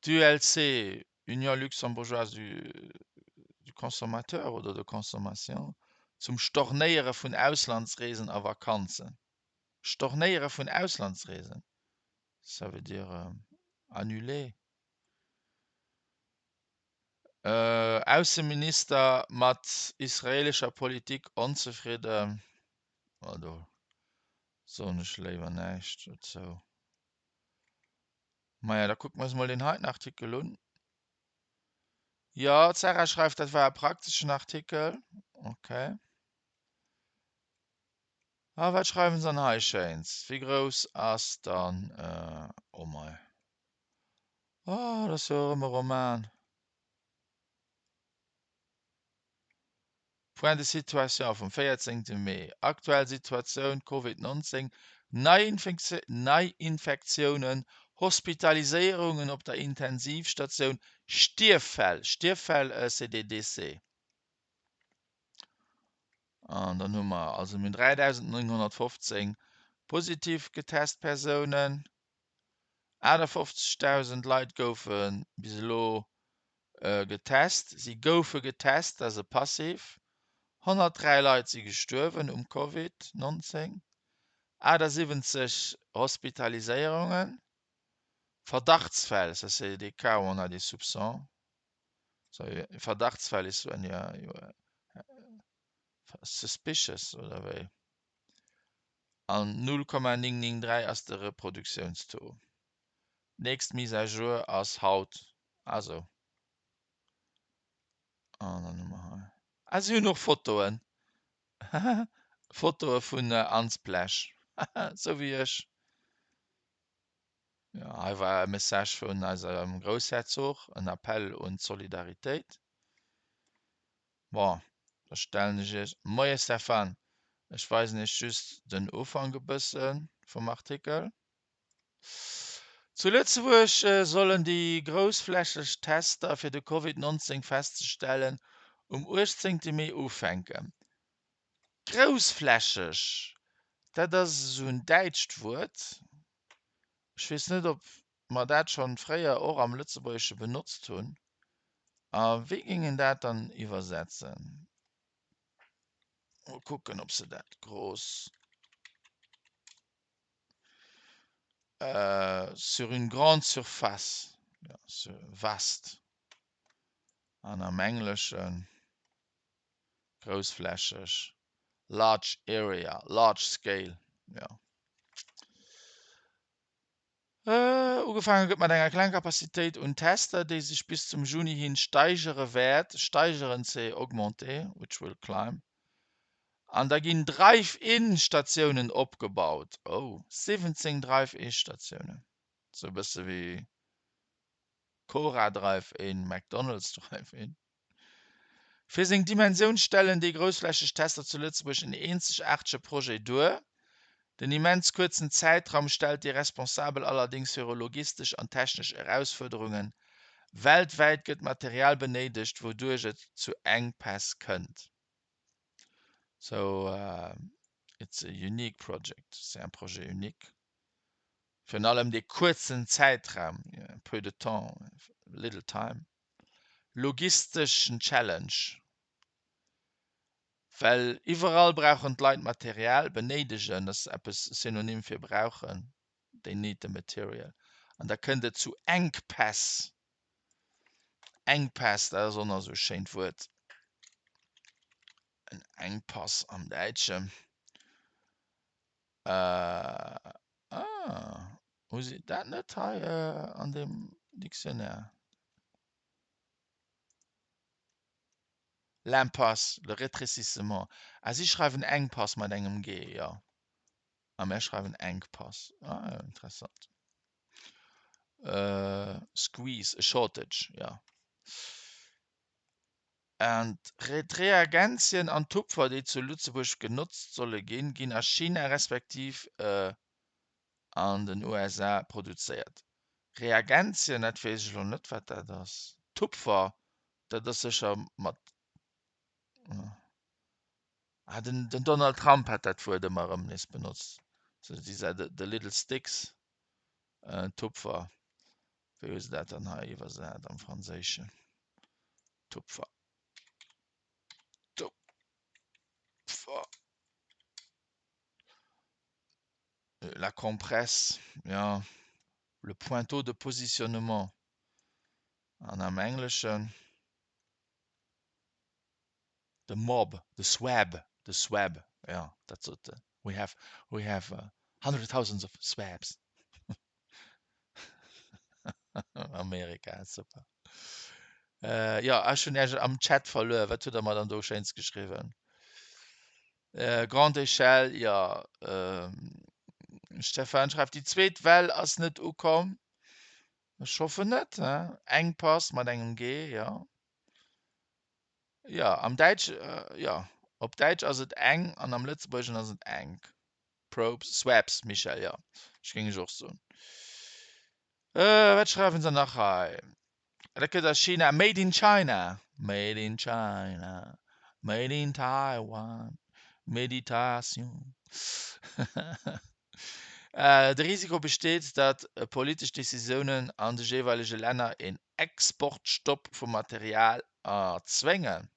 D'ULC, Union luxembourgeoise du consommateur oder de consommation, zum Stornéiere vun Auslandsreesen a Vakanzen. Stornéiere vun Auslandsreesen, ça veut dire annuler. Ausseminister mat israeelescher Politik onzefridden. Oh, do soen ech léiwer näischt dozou. Maja, da kucke mer eis mol deen heiten Artikel un. Jo, d'Sarah schreift, dat war e prakteschen Artikel. Okay. A wat schreiwen se dann hei Schéins? Wéi grouss ass dann, oh mei, oh, dat ass jo erëm e Roman. Point de situation vum 14 Mee, Aktuell Situatioun Covid 19, Neiinfektiounen, Hospitaliséierungen op der Intensivstatioun, Stierffäll, Stierffäll c'est des décès. An dann hu mer also mir hunn 3.915 positiv getest Persounen, 58.000 Leit goufe bis elo getest, si goufe getest, dat ass e Passiv, 103 Leit si gestuerwen um Covid 19, 78 Hospitaliséierungen, Verdachtsfäll, ça c'est des cas où on a des soupçons, Verdachtsfäll is when you are suspicious oder wéi? An 0,993 ass de Reproduktiounstaux. D'nächst Mise à jour ass haut. Also. An dann hu mer hei. Ah, si hunn och Fotoen. Fotoe vun Unsplash. Sou wéi ech. Jo, hei war e Message vun eisem Groussherzog, en Appell un d'Solidaritéit. Bon, da stellen ech iech, Moie Stefan, ech weisen iech just den Ufank e bësse vum Artikel. Zu Lëtzebuerg sollen déi groussflächeg Tester fir de Covid 19 festzestellen um 18 Mee ufänken. Groussflächeg, dat ass esou en däitscht Wuert. Ech weess net, ob mer dat schonn fréier och am Lëtzebuergesche benotzt hunn. A wéi géing een dat dann iwwersetzen? Mol kucken, ob se dat gross sur une grande surface, jo, sur vaste an am Engleschen. Groussflächeg, large area, large scale, jo. Ugefaange gëtt mat enger kleng Capacitéit un Tester, déi sech bis zum Juni hin steigere wäert, steigeren, c'est augmenter, which will climb. An da ginn Drive-In-Statiounen opgebaut, oh, 17 Drive-In-Statiounen, sou e bësse wéi Cora Drive-In, McDonald's Drive-In. Fir seng Dimensioun stellen déi groussflächeg Tester zu Lëtzebuerg en eenzegaartege Projet duer. Den immens kuerzen Zäitraum stellt déi Responsabel allerdéngs viru logistesch an technesch Erausfuerderungen. Weltwäit gëtt Material benéidegt, wouduerch et zu Enkpäss kënnt. So it's a unique project, c'est un projet unique. Virun allem dee kuerzen Zäitraum, peu de temps, little time. Logisteschen Challenge, well iwwerall brauchen d'Leit Material, benéidegen ass eppes Synonym fir brauchen, they need the material, an da kënnt et zu Enkpäss. Enkpäss, dat ass och nach esou e schéint Wuert, en Engpass am Däitschen. Ah, hu si dat net hei an deem Dictionnaire? L'impasse, le rétrécissement. Ah, si schreiwen Engpass mat engem G, jo. A mär schreiwen Enkpass. Ah jo, interessant. Squeeze, a shortage, jo. An d'Reagenzien an Tupfer, déi zu Lëtzebuerg genotzt solle ginn, ginn a China respektiv an den USA produzéiert. Reagenzien, dat weess ech elo net, wat dat ass. Tupfer, dat ass sécher mat, ah, den Donald Trump hat dat Wuert ëmmer erëm nees benotzt. So these are the, the little sticks. Äh, Tupfer. Wéi hu se dat dann hei iwwersat am Franséischen? Tupfer. Tupfer. La compresse, ja. Le pointeau de positionnement. An am Engleschen the mob, the swab, the swab, ja, dat sot en. We have, we have hundred thousands of swabs. Amerika, super. Jo, ech hunn Iech am Chat verluer. Wat hutt Der mer dann do Schéins geschriwwen? Grande échelle, jo. Stefan schreift, déi zweet Well ass net ukomm. Ech hoffen net, he? Engpass mat engem G, jo. Jo, am Däitsch, jo, op Däitsch ass et eng an am Lëtzebuergeschen ass et enk. Probes, Swabs, Michèle, jo, ech géing ech och soen. Wat schreiwen se nach hei? Dat gëtt a China, Made in China, Made in China, Made in Taiwan, Meditation. De Risiko besteet, datt politesch Decisiounen an de jeeweilege Länner een Exportstopp vum Material erzwéngen.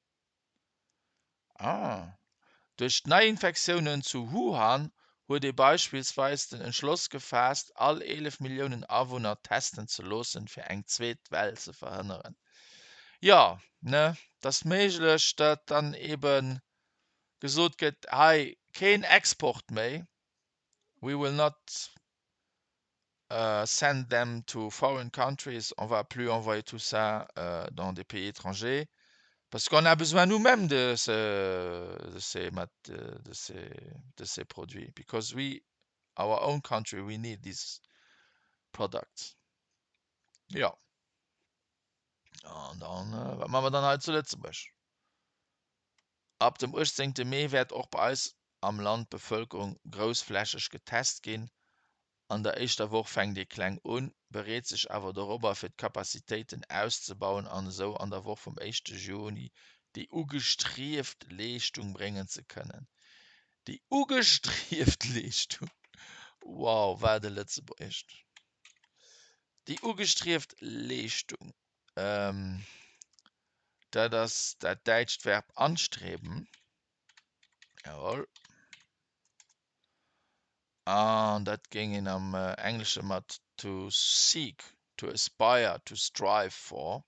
Duerch d'Neiinfektiounen zu Wuhan huet ee beispillsweis den Entschloss gefaasst, all 11 Milliounen Awunner testen ze loossen, fir eng zweet Well ze verhënneren. Jo, ne, et ass méiglech, datt dann ebe gesot gëtt, hei keen Export méi, we will not send them to foreign countries, on va plus envoyer tout ça dans des pays étrangers, parce qu'on a besoin nous-mêmes de ce, de ces, de ces, de ces produits, because we, our own country, we need these products. Jo. An dann, wat maache mer dann hei zu Lëtzebuerg? Ab dem 18 Mee wäert och bei eis am Land d'Bevëlkerung groussflächeg getest ginn. An der éischter Woch fänkt ee kleng un, bereet sech awer dorobber fir d'Capacitéiten auszebauen an esou an der Woch vum éischte Juni déi ugestrieft Leeschtung bréngen ze kënnen. Déi ugestrieft Leeschtung! Wow, wat e Lëtzebuergescht! Déi ugestrieft Leeschtung, dat ass dat däitscht Verb anstreben. Jawohl. An dat géing een am Englesche mat to seek, to aspire, to strive for,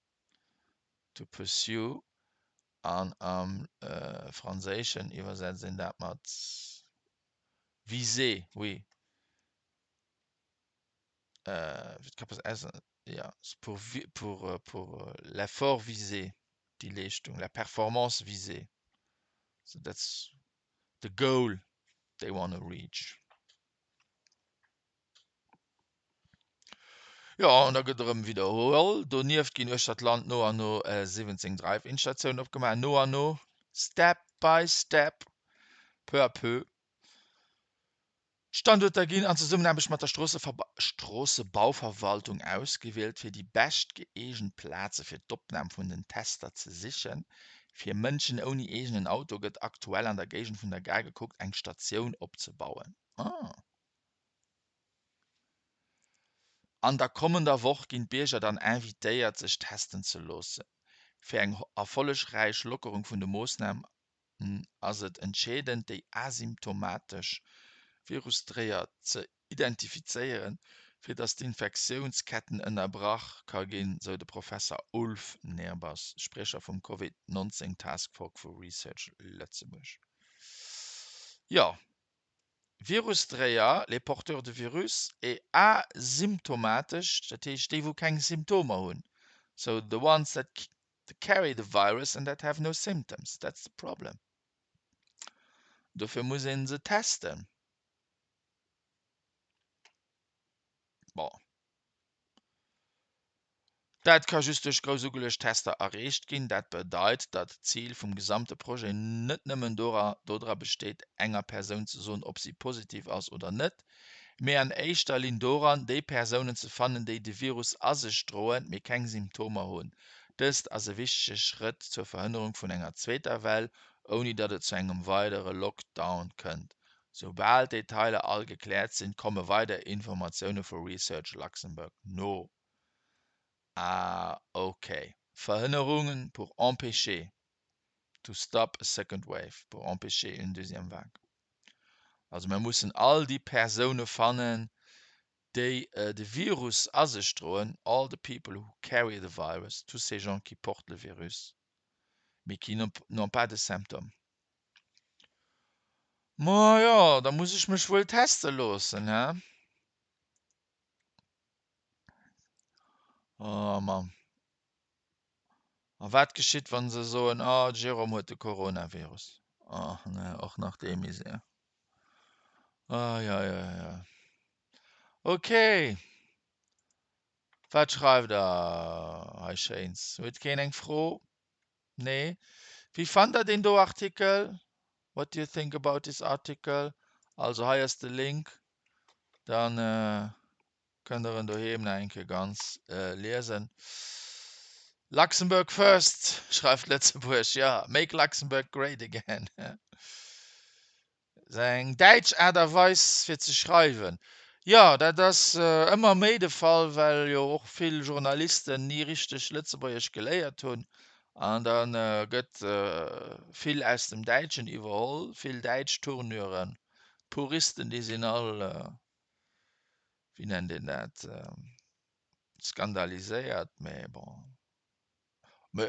to pursue an am Franséischen iwwersetzt een dat mat viser, oui, pour, pour, pour l'effort visé, déi Leeschtung, la performance visée. So that's the goal they wanna reach. Jo, an da gëtt erëm widderholl. Donieft ginn uechter d'Land no an no 17 Drive-In-Statiounen opgemaach. No an no, step by step, peu à peu. D'Standuerter ginn an Zesummenaarbecht mat der Stroossebauverwaltung ausgewielt, fir déi bescht gëeegent Plaze fir d'Opnam vun den Tester ze sichen. Fir Mënschen ouni eegenen Auto gëtt aktuell an der Géigend vun der Gare gekuckt, eng Statioun opzebauen. An der kommender Woch ginn d'Bierger dann invitéiert, sech testen ze loossen. Fir eng erfollegräich Lockerung vun de Moossnamen ass et entscheedend, déi asymptomatesch Virusdréier ze identifizéieren, fir datt d'Infektiounsketten ënnerbrach ka ginn, sou de Professer Ulf Nehrbass, Spriecher vum Covid 19 Task Force vu Research Lëtzebuerg. Jo, Virusdréier, les porteurs de virus, et asymptomatesch, dat heescht déi wou keng Symptomer hunn, so the ones that To carry the virus and that have no symptoms, that's the problem. Dofir muss een se testen. Bon. Dat ka just duerch grouss ugeluecht Tester erreecht ginn. Dat bedeit, datt d'Zil vum gesamte Projet net nëmmen dodra besteet, enger Persoun ze soen, ob si positiv ass oder net, mee an éischter Linn doran, déi Persounen ze fannen, déi de Virus a sech droen, mee keng Symptomer hunn. Dëst ass e wichtege Schrëtt zur Verhënnerung vun enger zweeter Well, ouni datt et zu engem weidere Lockdown kënnt. Soubal d'Detailer all gekläert sinn, komme weider Informatioune vu Research Luxembourg no. Ah ok, Verhënnerungen pour empêcher, to stop a second wave, pour empêcher une deuxième vague. Also mir mussen all déi Persoune fannen, déi de Virus a sech droen, all the people who carry the virus, tous ces gens qui portent le virus, mais qui n'ont pas de symptômes. Ma jo, da muss ech mech wuel teste loossen, hä? Oh Mann. A wat geschitt, wa se soen, oh, de Jérôme huet de Coronavirus? Oh nee, och nach dee Misär. Ai, ai, ai, ai. Okay. Wat schreift der hei Schéins? Huet keen eng Fro? Nee? Wéi fannt der deen do Artikel? What do you think about this article? Also hei ass de Link, dann kënnt der en doheem nach eng Kéier ganz liesen. Luxembourg first, schreift Lëtzebuerg. Jo, make Luxembourg great again. Ass eng däitsch Aart a Weis fir ze schreiwen. Jo, dat ass ëmmer méi de Fall, well jo och vill Journalisten ni richteg Lëtzebuergesch geléiert hunn. An da gëtt vill aus dem Däitschen iwwerholl, vill däitsch Tournuren. D'Puristen, déi sinn all, wéi nennt een dat, skandaliséiert, mä bon. Mä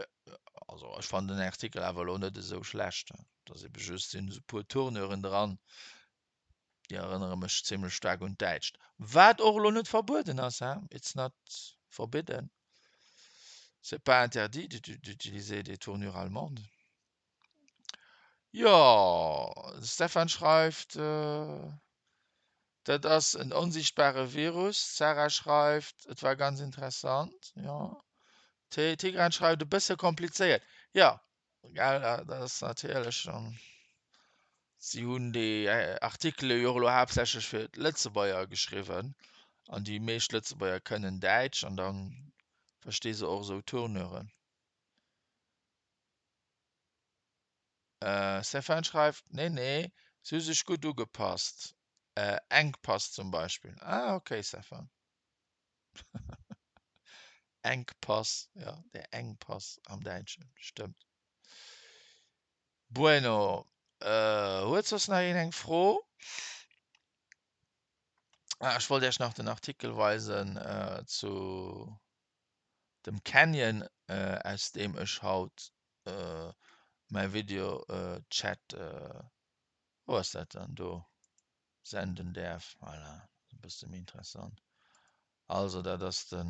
also ech fannen den Artikel awer elo net esou schlecht. Et ass ebe just, sinn esou puer Tournuren dran, déi erënnere mech zimlech staark un d'Däitscht. Wat och elo net verbueden ass, hein, it's not forbidden, c'est pas interdit d'utiliser des tournures allemandes. Jo, de Stefan schreift, dat ass en onsichtbare Virus. D'Sarah schreift, et war ganz interessant. Jo, Tigran schreift, e bësse komplizéiert. Jo, gell, dat ass natierlech dann, si hunn déi Artikele jo och elo haaptsächlech fir d'Lëtzebuerger geschriwwen an déi meescht Lëtzebuerger kënnen Däitsch an da versti se och esou Tournuren. Stéphane schreift, Nee, nee, se hu sech gutt ugepasst. Enkpass zum Beispill. Ah, okay, Stéphane. Enkpass, jo, der Engpass am Däitschen, stëmmt. Bueno, huet soss nach een eng Fro? Ah, ech wollt Iech nach den Artikel weisen zu dem Canyon, aus deem ech haut mäi Video Chat, wou ass dat dann do, senden däerf. Voilà, ass e bësse méi interessant. Also dat ass de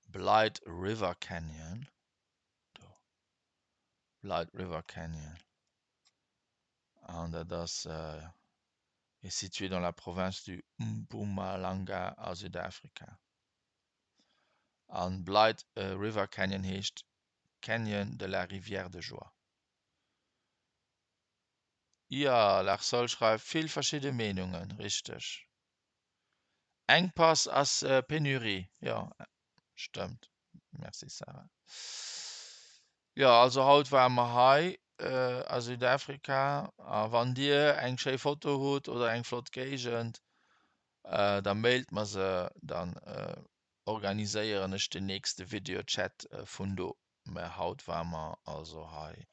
Blyde River Canyon, do, Blyde River Canyon, an dat ass est situé dans la province du Mpumalanga a Südafrika. An Blyde River Canyon heescht Canyon de la Rivière de Joie. Jo, Larsol schreift, vill verschidde Meenungen, richteg. Enkpass ass Pénurie, jo stëmmt. Merci Sarah. Jo, also haut ware mer hei a Südafrika a wann dir eng schéi Foto hutt oder eng flott Géigend, da mailt mer se, dann organiséieren ech den nächste Videochat vun do. Mä haut ware mer also hei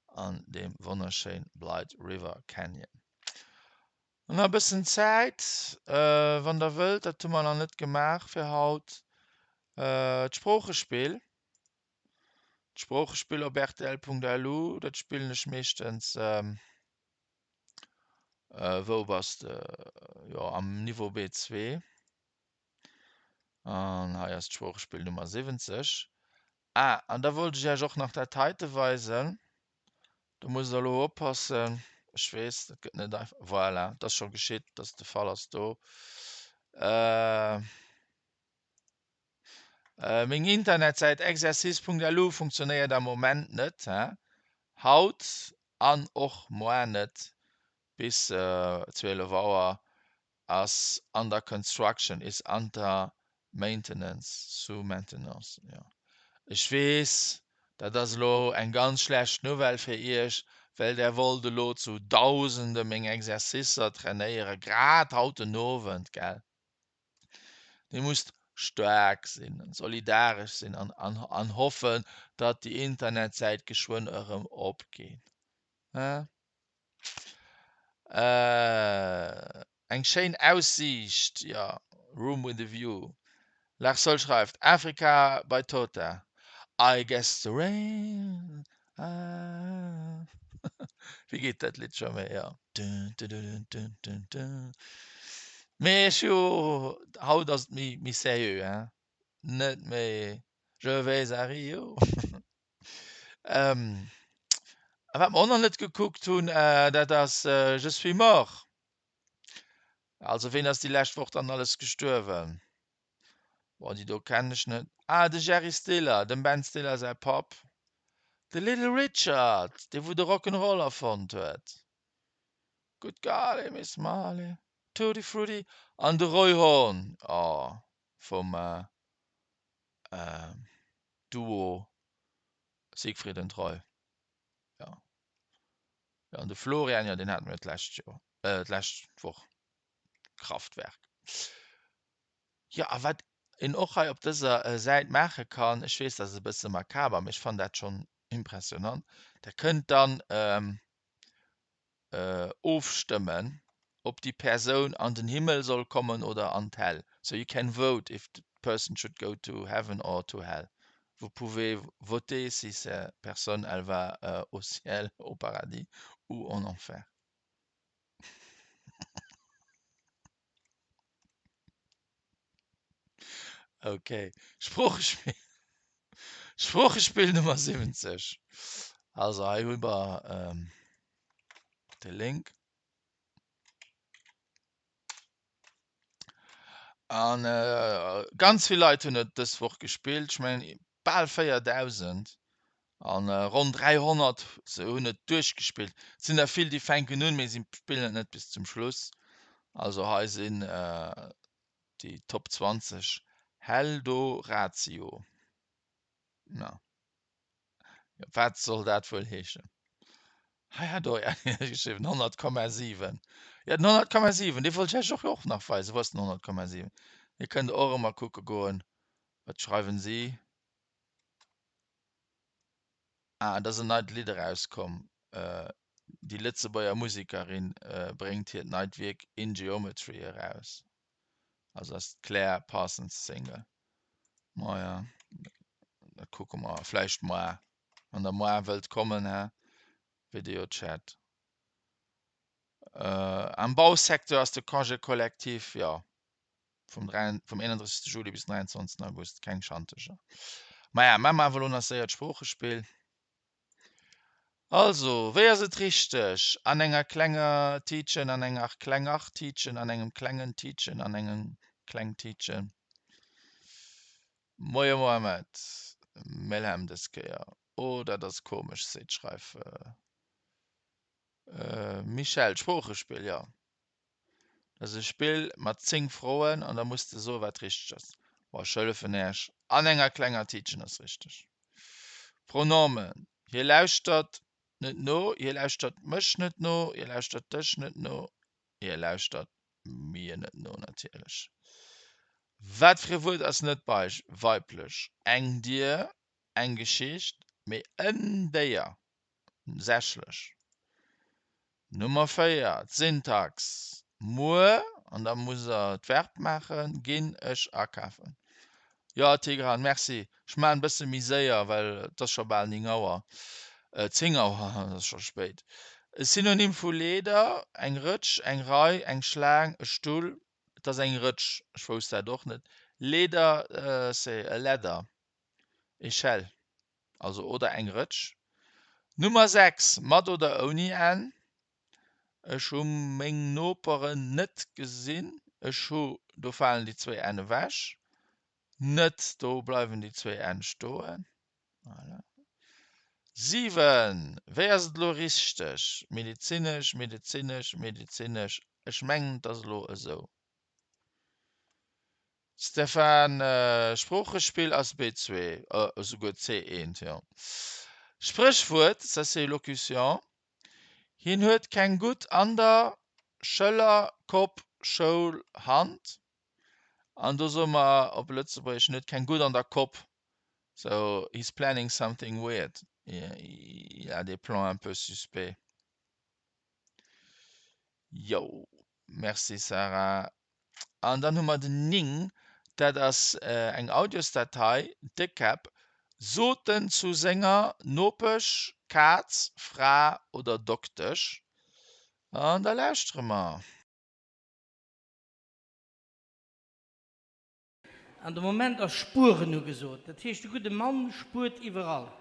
an deem wonnerschéin Blyde River Canyon. An nach e bëssen Zäit, wann der wëllt, dat hu mer nach net gemaach fir haut, d'Sproochespill. D'Sproochespill op rtl.lu, dat spillen ech meeschtens, wou bass de, jo am Niveau B2. An hei ass d'Sproochespill Nummer 70. Ah, an da wollt ech Iech och nach dat heite weisen. Do musst der elo oppassen. Ech weess, dat gëtt net einfach. Voilà, dat ass scho geschitt, dass de Fall ass do. Äh, äh, meng Internetsäit exercice.lu funktionéiert am Moment net. Hä? Haut an och moar net bis 12 Auer. Ass under construction, is under maintenance, sous maintenance, jo. Ech weess, dat ass elo eng ganz schlecht Nouvelle fir Iech. Well där wollt elo zu Dausende meng Exercicer trainéieren, grad haut den Owend, gell? Dir musst staark sinn an solidaresch sinn an, an, an hoffen, datt déi Internetsäit geschwënn erëm opgeet. Hä? Äh, eng schéin Aussiicht, jo, Room with a view. Larsol schreift, Afrika bei Tota. I guess the rain, ah. Wéi geet dat Lidd scho méi? Jo. Mee ech hu, haut ass et méi, méi sérieux, hein? Net méi Je vais à Rio. A wat mer och nach net gekuckt hunn, dat ass Je suis mort. Also ween ass déi lescht Woch dann alles gestuerwen? Bon, déi do kennen ech net. Ah, de Jerry Stiller, dem Ben Stiller säi Papp. De Little Richard, dee wou de Rock'n'Roll erfonnt huet. Good golly, Miss Molly, Tutti Frutti. An de Roy Horn, oh, vum Duo Siegfried und Roy. Jo. Jo, an de Florian, jo, deen hate mir d'lescht Joer, d'lescht Woch. Kraftwerk. Jo, a wat een och hei op dëser Säit maache kann, ech weess, dat ass e bësse makaber, mee ech fannen dat schonn impressionant, Der kënnt dann ofstëmmen, ob déi Persoun an den Himmel soll kommen oder an d'Häll. So you can vote if the person should go to heaven or to hell. Vous pouvez voter si cette personne elle va au ciel, au paradis ou en enfer. Okay. Sproochespill. Sproochespill Nummer 70. Also hei hu mer ähm, de Link. An äh, ganz vill Leit hunn et dës Woch gespillt. Ech mengen bal 4000 an äh, ronn 300 se hunn et duerchgespillt. Et sinn der vill, déi fänken un, mee si spillen et net bis zum Schluss. Also hei sinn äh, déi Top 20 Heldoratio. Na. Wat soll dat wuel heeschen? Hei hat och een geschriwwen 100,7. Jo, den 100,7, dee wollt ech iech och och nach weisen. Wou ass den 100,7? Dir kënnt och ëmmer kucke goen. Wat schreiwen si? Ah, et ass en neit Lidd erauskomm. Déi Lëtzebuerger Musekerin bréngt hiert neit Wierk In Geometry eraus. Also ass d'Claire Parsons Single. Maja, dat kucke mer vläicht moar, wann der moar wëllt kommen, hä? Videochat. Am Bausecteur ass de Congé collectif, jo, vum vum 31. Juli bis den 23. August, keng Schantercher. Maja, maache mer awer elo nach séier d'Sproochespill. Also, wéi ass et richteg? An enger klenger Tiitchen, an enger klenger Tiitchen, an engem klengen Tiitchen, an engem kleng Tiitchen. Moie Mohammed, Melhem dës Kéier. Oh, dat ass komesch, seet d'Schreif. Michèle, Sproochespill, jo. Dat ass e Spill mat 10 Froen an da muss de soen, wat richteg ass. Bon, ech hëllefen Äech. An enger klenger Tiitchen ass richteg. Pronomen, Hie lauschtert net no, hie lauschtert mech net no, hie lauschtert dech net no, hie lauschtert mir net no natierlech. Wat fir e Wuert ass net weiblech? Eng Dier, eng Geschicht, mee en Déier. Sächlech. Nummer 4, d'Syntax. Muer, an da musst der d'Verb maachen, ginn ech akafen. Jo, Tigran, merci. Ech maachen e bësse méi séier, well et ass scho bal 9 Auer. 10 Auer, et ass scho spéit. E Synonym vu Leeder, eng Rëtsch, eng Rei, eng Schlaang, e Stull. Et ass eng Rëtsch, ech wousst dat och net. Leeder, c'est a ladder, échelle. Also oder eng Rëtsch. Nummer 6, mat oder ouni N? Ech hu meng Noperen net gesinn. Ech hu, do falen déi zwéi N ewech. Net, do bleiwen déi zwéi N stoen. Voilà. 7, Wéi ass et elo richteg? Medezinesch, medezinesch, medezinesch. Ech mengen, et ass elo esou. Stéphane, Sproochespill ass B2, esouguer C1, jo. Spréchwuert, ça c'est locution. Hien huet keng gutt an der Schëller, Kopp, Schoul, Hand. An do soe mer op Lëtzebuergesch, en huet keng gutt an der Kopp. So he's planning something weird, il a des plans un peu suspects. Jo, merci Sarah. An dann hu mer den 9, dat ass eng Audiosdatei, Déckkäpp soten zu senger Nopesch, Kaz, Fra oder Doktesch. An da lauschtere mer. An de Moment ass Spueren ugesot. Dat heescht, de gudde Mann spuert iwwerall.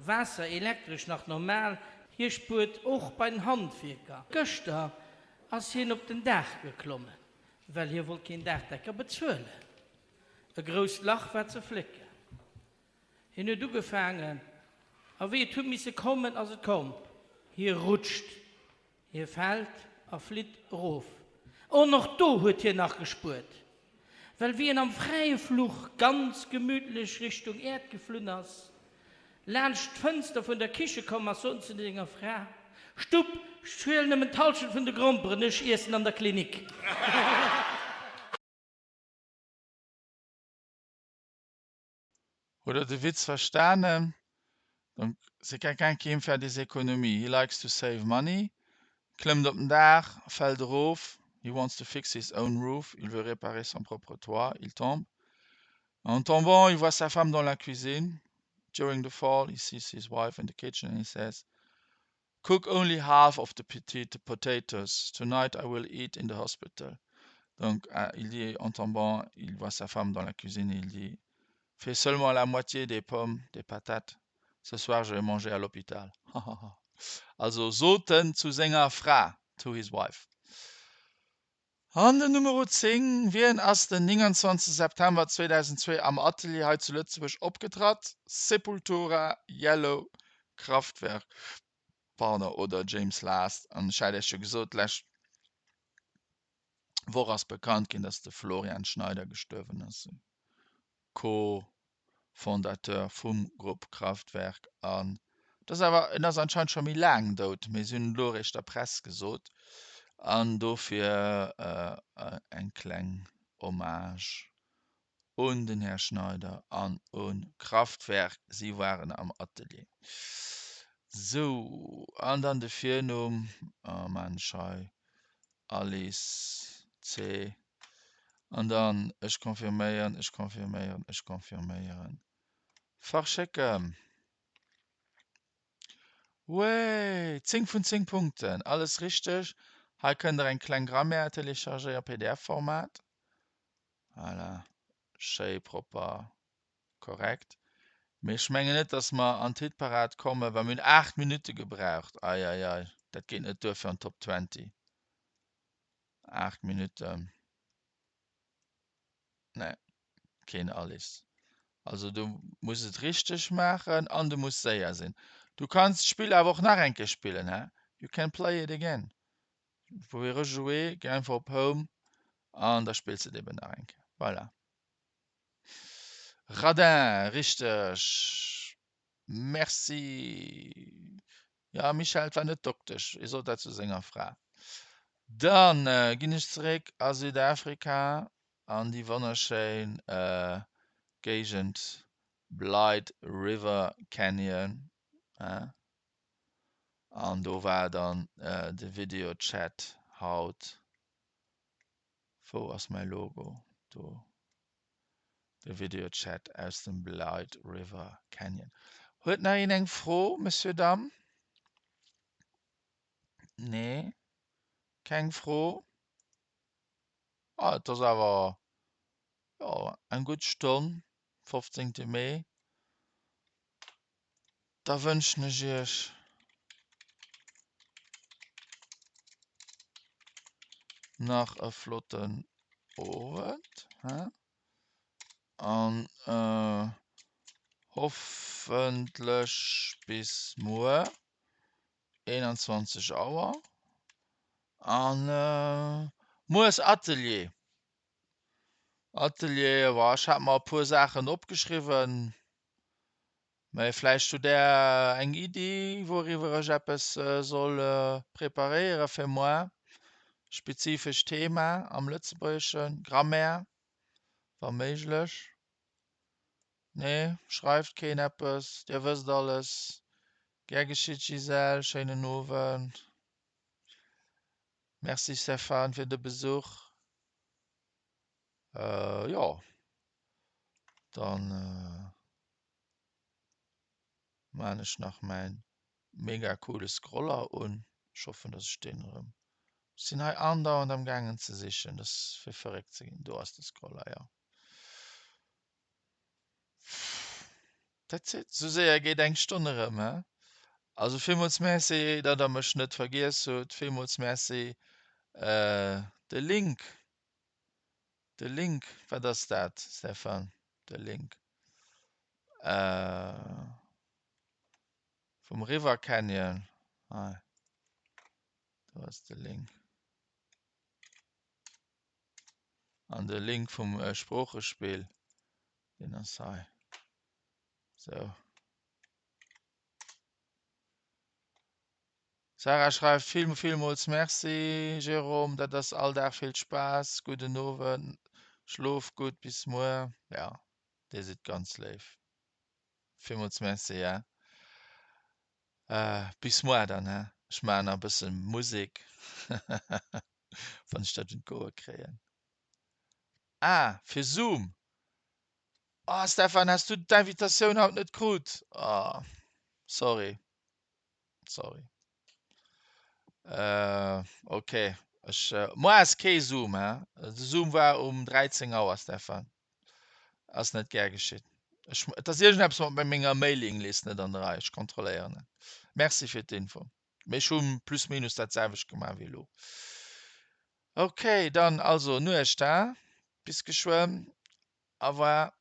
Waasser, Elektresch nach normal, hie spuert och bei den Handwierker. Gëschter ass hien op den Daach geklommen, well hie wollt keen Daachdecker bezuelen. E grousst Lach war ze flécken. Hien huet ugefaangen, a wéi et huet misse kommen, ass et komm, hie rutscht. Hie fält a flitt erof. An och do huet hien nach gespuert, well wéi en am fräie Fluch ganz gemütlech Richtung Äerd geflunn ass, laanscht d'Fënster vun der Kiche komm ass, sot en zu senger Fra, Stupp, ech huelen nëmmen d'Hallschent vun de Gromperen, ech iessen an der Klinik. Hutt der de Witz verstanen? Donc c'est quelqu'un qui aime faire des économies, he likes to save money, klëmmt op den Daach, fält erof, he wants to fix his own roof, il veut réparer son propre toit, il tombe. En tombant, il voit sa femme dans la cuisine, during the fall, he sees his wife in the kitchen and he says, Cook only half of the petite potatoes, tonight I will eat in the hospital. Donc il dit en tombant, il voit sa femme dans la cuisine et il dit, Fais seulement la moitié des pommes, des patates, ce soir je vais manger à l'hôpital. Hahaha. Also sot en zu senger Fra, to his wife. An den Numero 10, Wien ass den 29 September 2002 am Atelier hei zu Lëtzebuerg opgetratt? Sepultura, Yellow, Kraftwerk, pardon, oder James Last? An ech hat Iech jo gesot, d'lescht Woch ass bekannt ginn, dass de Florian Schneider gestuerwen ass. Co-Fondateur vum Grupp Kraftwerk an et ass awer, en ass anscheinend scho méi laang dout, mee si hunn et elo eréischt der Press gesot an dofir eng kleng Hommage un den Här Schneider an un Kraftwerk, si waren am Atelier. Sou, an dann de Virnumm, oh maan ech hei Alice C. An dann ech confirméieren, ech confirméieren, ech confirméieren. Verschécken. Way! 10 vun 10 Punkten, alles richteg. Hei kënnt der eng kleng Grammaire téléchargéier, PDF-Format. Voilà, schéi propper, korrekt. Mee ech mengen net, dass mer an d'Hitparad kommen, well mir hunn 8 Minutte gebraucht. Ei, ei, ei, dat geet net duer fir an d'Top 20. 8 Minutten. Nee, keen Alice. Also du muss et richteg maachen an du muss séier sinn. Du kanns d'Spill awer och nach eng Kéier spillen, he? You can play it again. Vous pouvez rejouer, geh einfach op Home an da spills de et eben nach eng Kéier. Voilà. Radin, richteg. Merci. Ja, Michèle, et war net d'Doktesch, hie sot dat zu senger Fra. Dann ginn ech zeréck a Südafrika an déi wonnerschéin Géigend Blyde River Canyon. An do war dann de Videochat haut. Wou ass mäi Logo? Do. De Videochat aus dem Blyde River Canyon. Huet nach een eng Fro, Monsieur, Dame? Nee? Keng Fro? Ah, et ass awer, jo, eng gutt Stonn, 15. Mee. Da wënschen ech Iech nach e flotten Owend an hoffentlech bis muer 21 Auer. An muer ass Atelier. Atelier, ech hat mer e puer Saachen opgeschriwwen. Mä vläicht hutt Där eng Iddi, wouriwwer ech eppes soll preparéiere fir muer? Spezifescht Thema am Lëtzebuergeschen, Grammaire, wa méiglech. Nee, schreift keen eppes, Dir wësst alles. Gär geschitt Gisèle, schéinen Owend. Merci Stéphane fir de Besuch. Jo, dann maan ech nach mäin mega coole Scroller un. Ech hoffen dass ech deen erëm, ech sinn hei andauernd am gaangen ze sichen, dat ass fir verréckt ze ginn. Do ass de Scroller, jo. That's it, sou séier geet eng Stonn erëm, he? Also villmools Merci, datt der mech net vergiess hutt. Villmools Merci. De Link, de Link, wat ass dat, Stefan? De Link vum River Canyon, hei, do ass de Link. An de Link vum Sproochespill, deen ass hei. Sou. Sarah schreift, Vill, villmools Merci, Jérôme, dat ass all Dag vill Spaass. Gudden Owend, schlof gutt, bis muer. Ja, dir sidd ganz léif. Villmools Merci, ja. Bis muar dann, he? Ech maachen nach e bësse Musek, wann ech dat un d'Goe kréien. Ah, fir Zoom! Oh, Stefan, has du d'Invitatioun haut net krut? Oh, sorry, sorry. Ok, ech, muar ass kee Zoom, he? De Zoom war um 13 Auer, Stefan. Ass net gär geschitt. Ech, et ass iergendeppes mat menger Mailinglist net an der Rei. Ech kontrolléieren et. Merci fir d'Info. Mee ech hu plus minus dat selwecht gemaach wéi elo. Ok, dann also Nuecht, he? Bis geschwënn. Au revoir.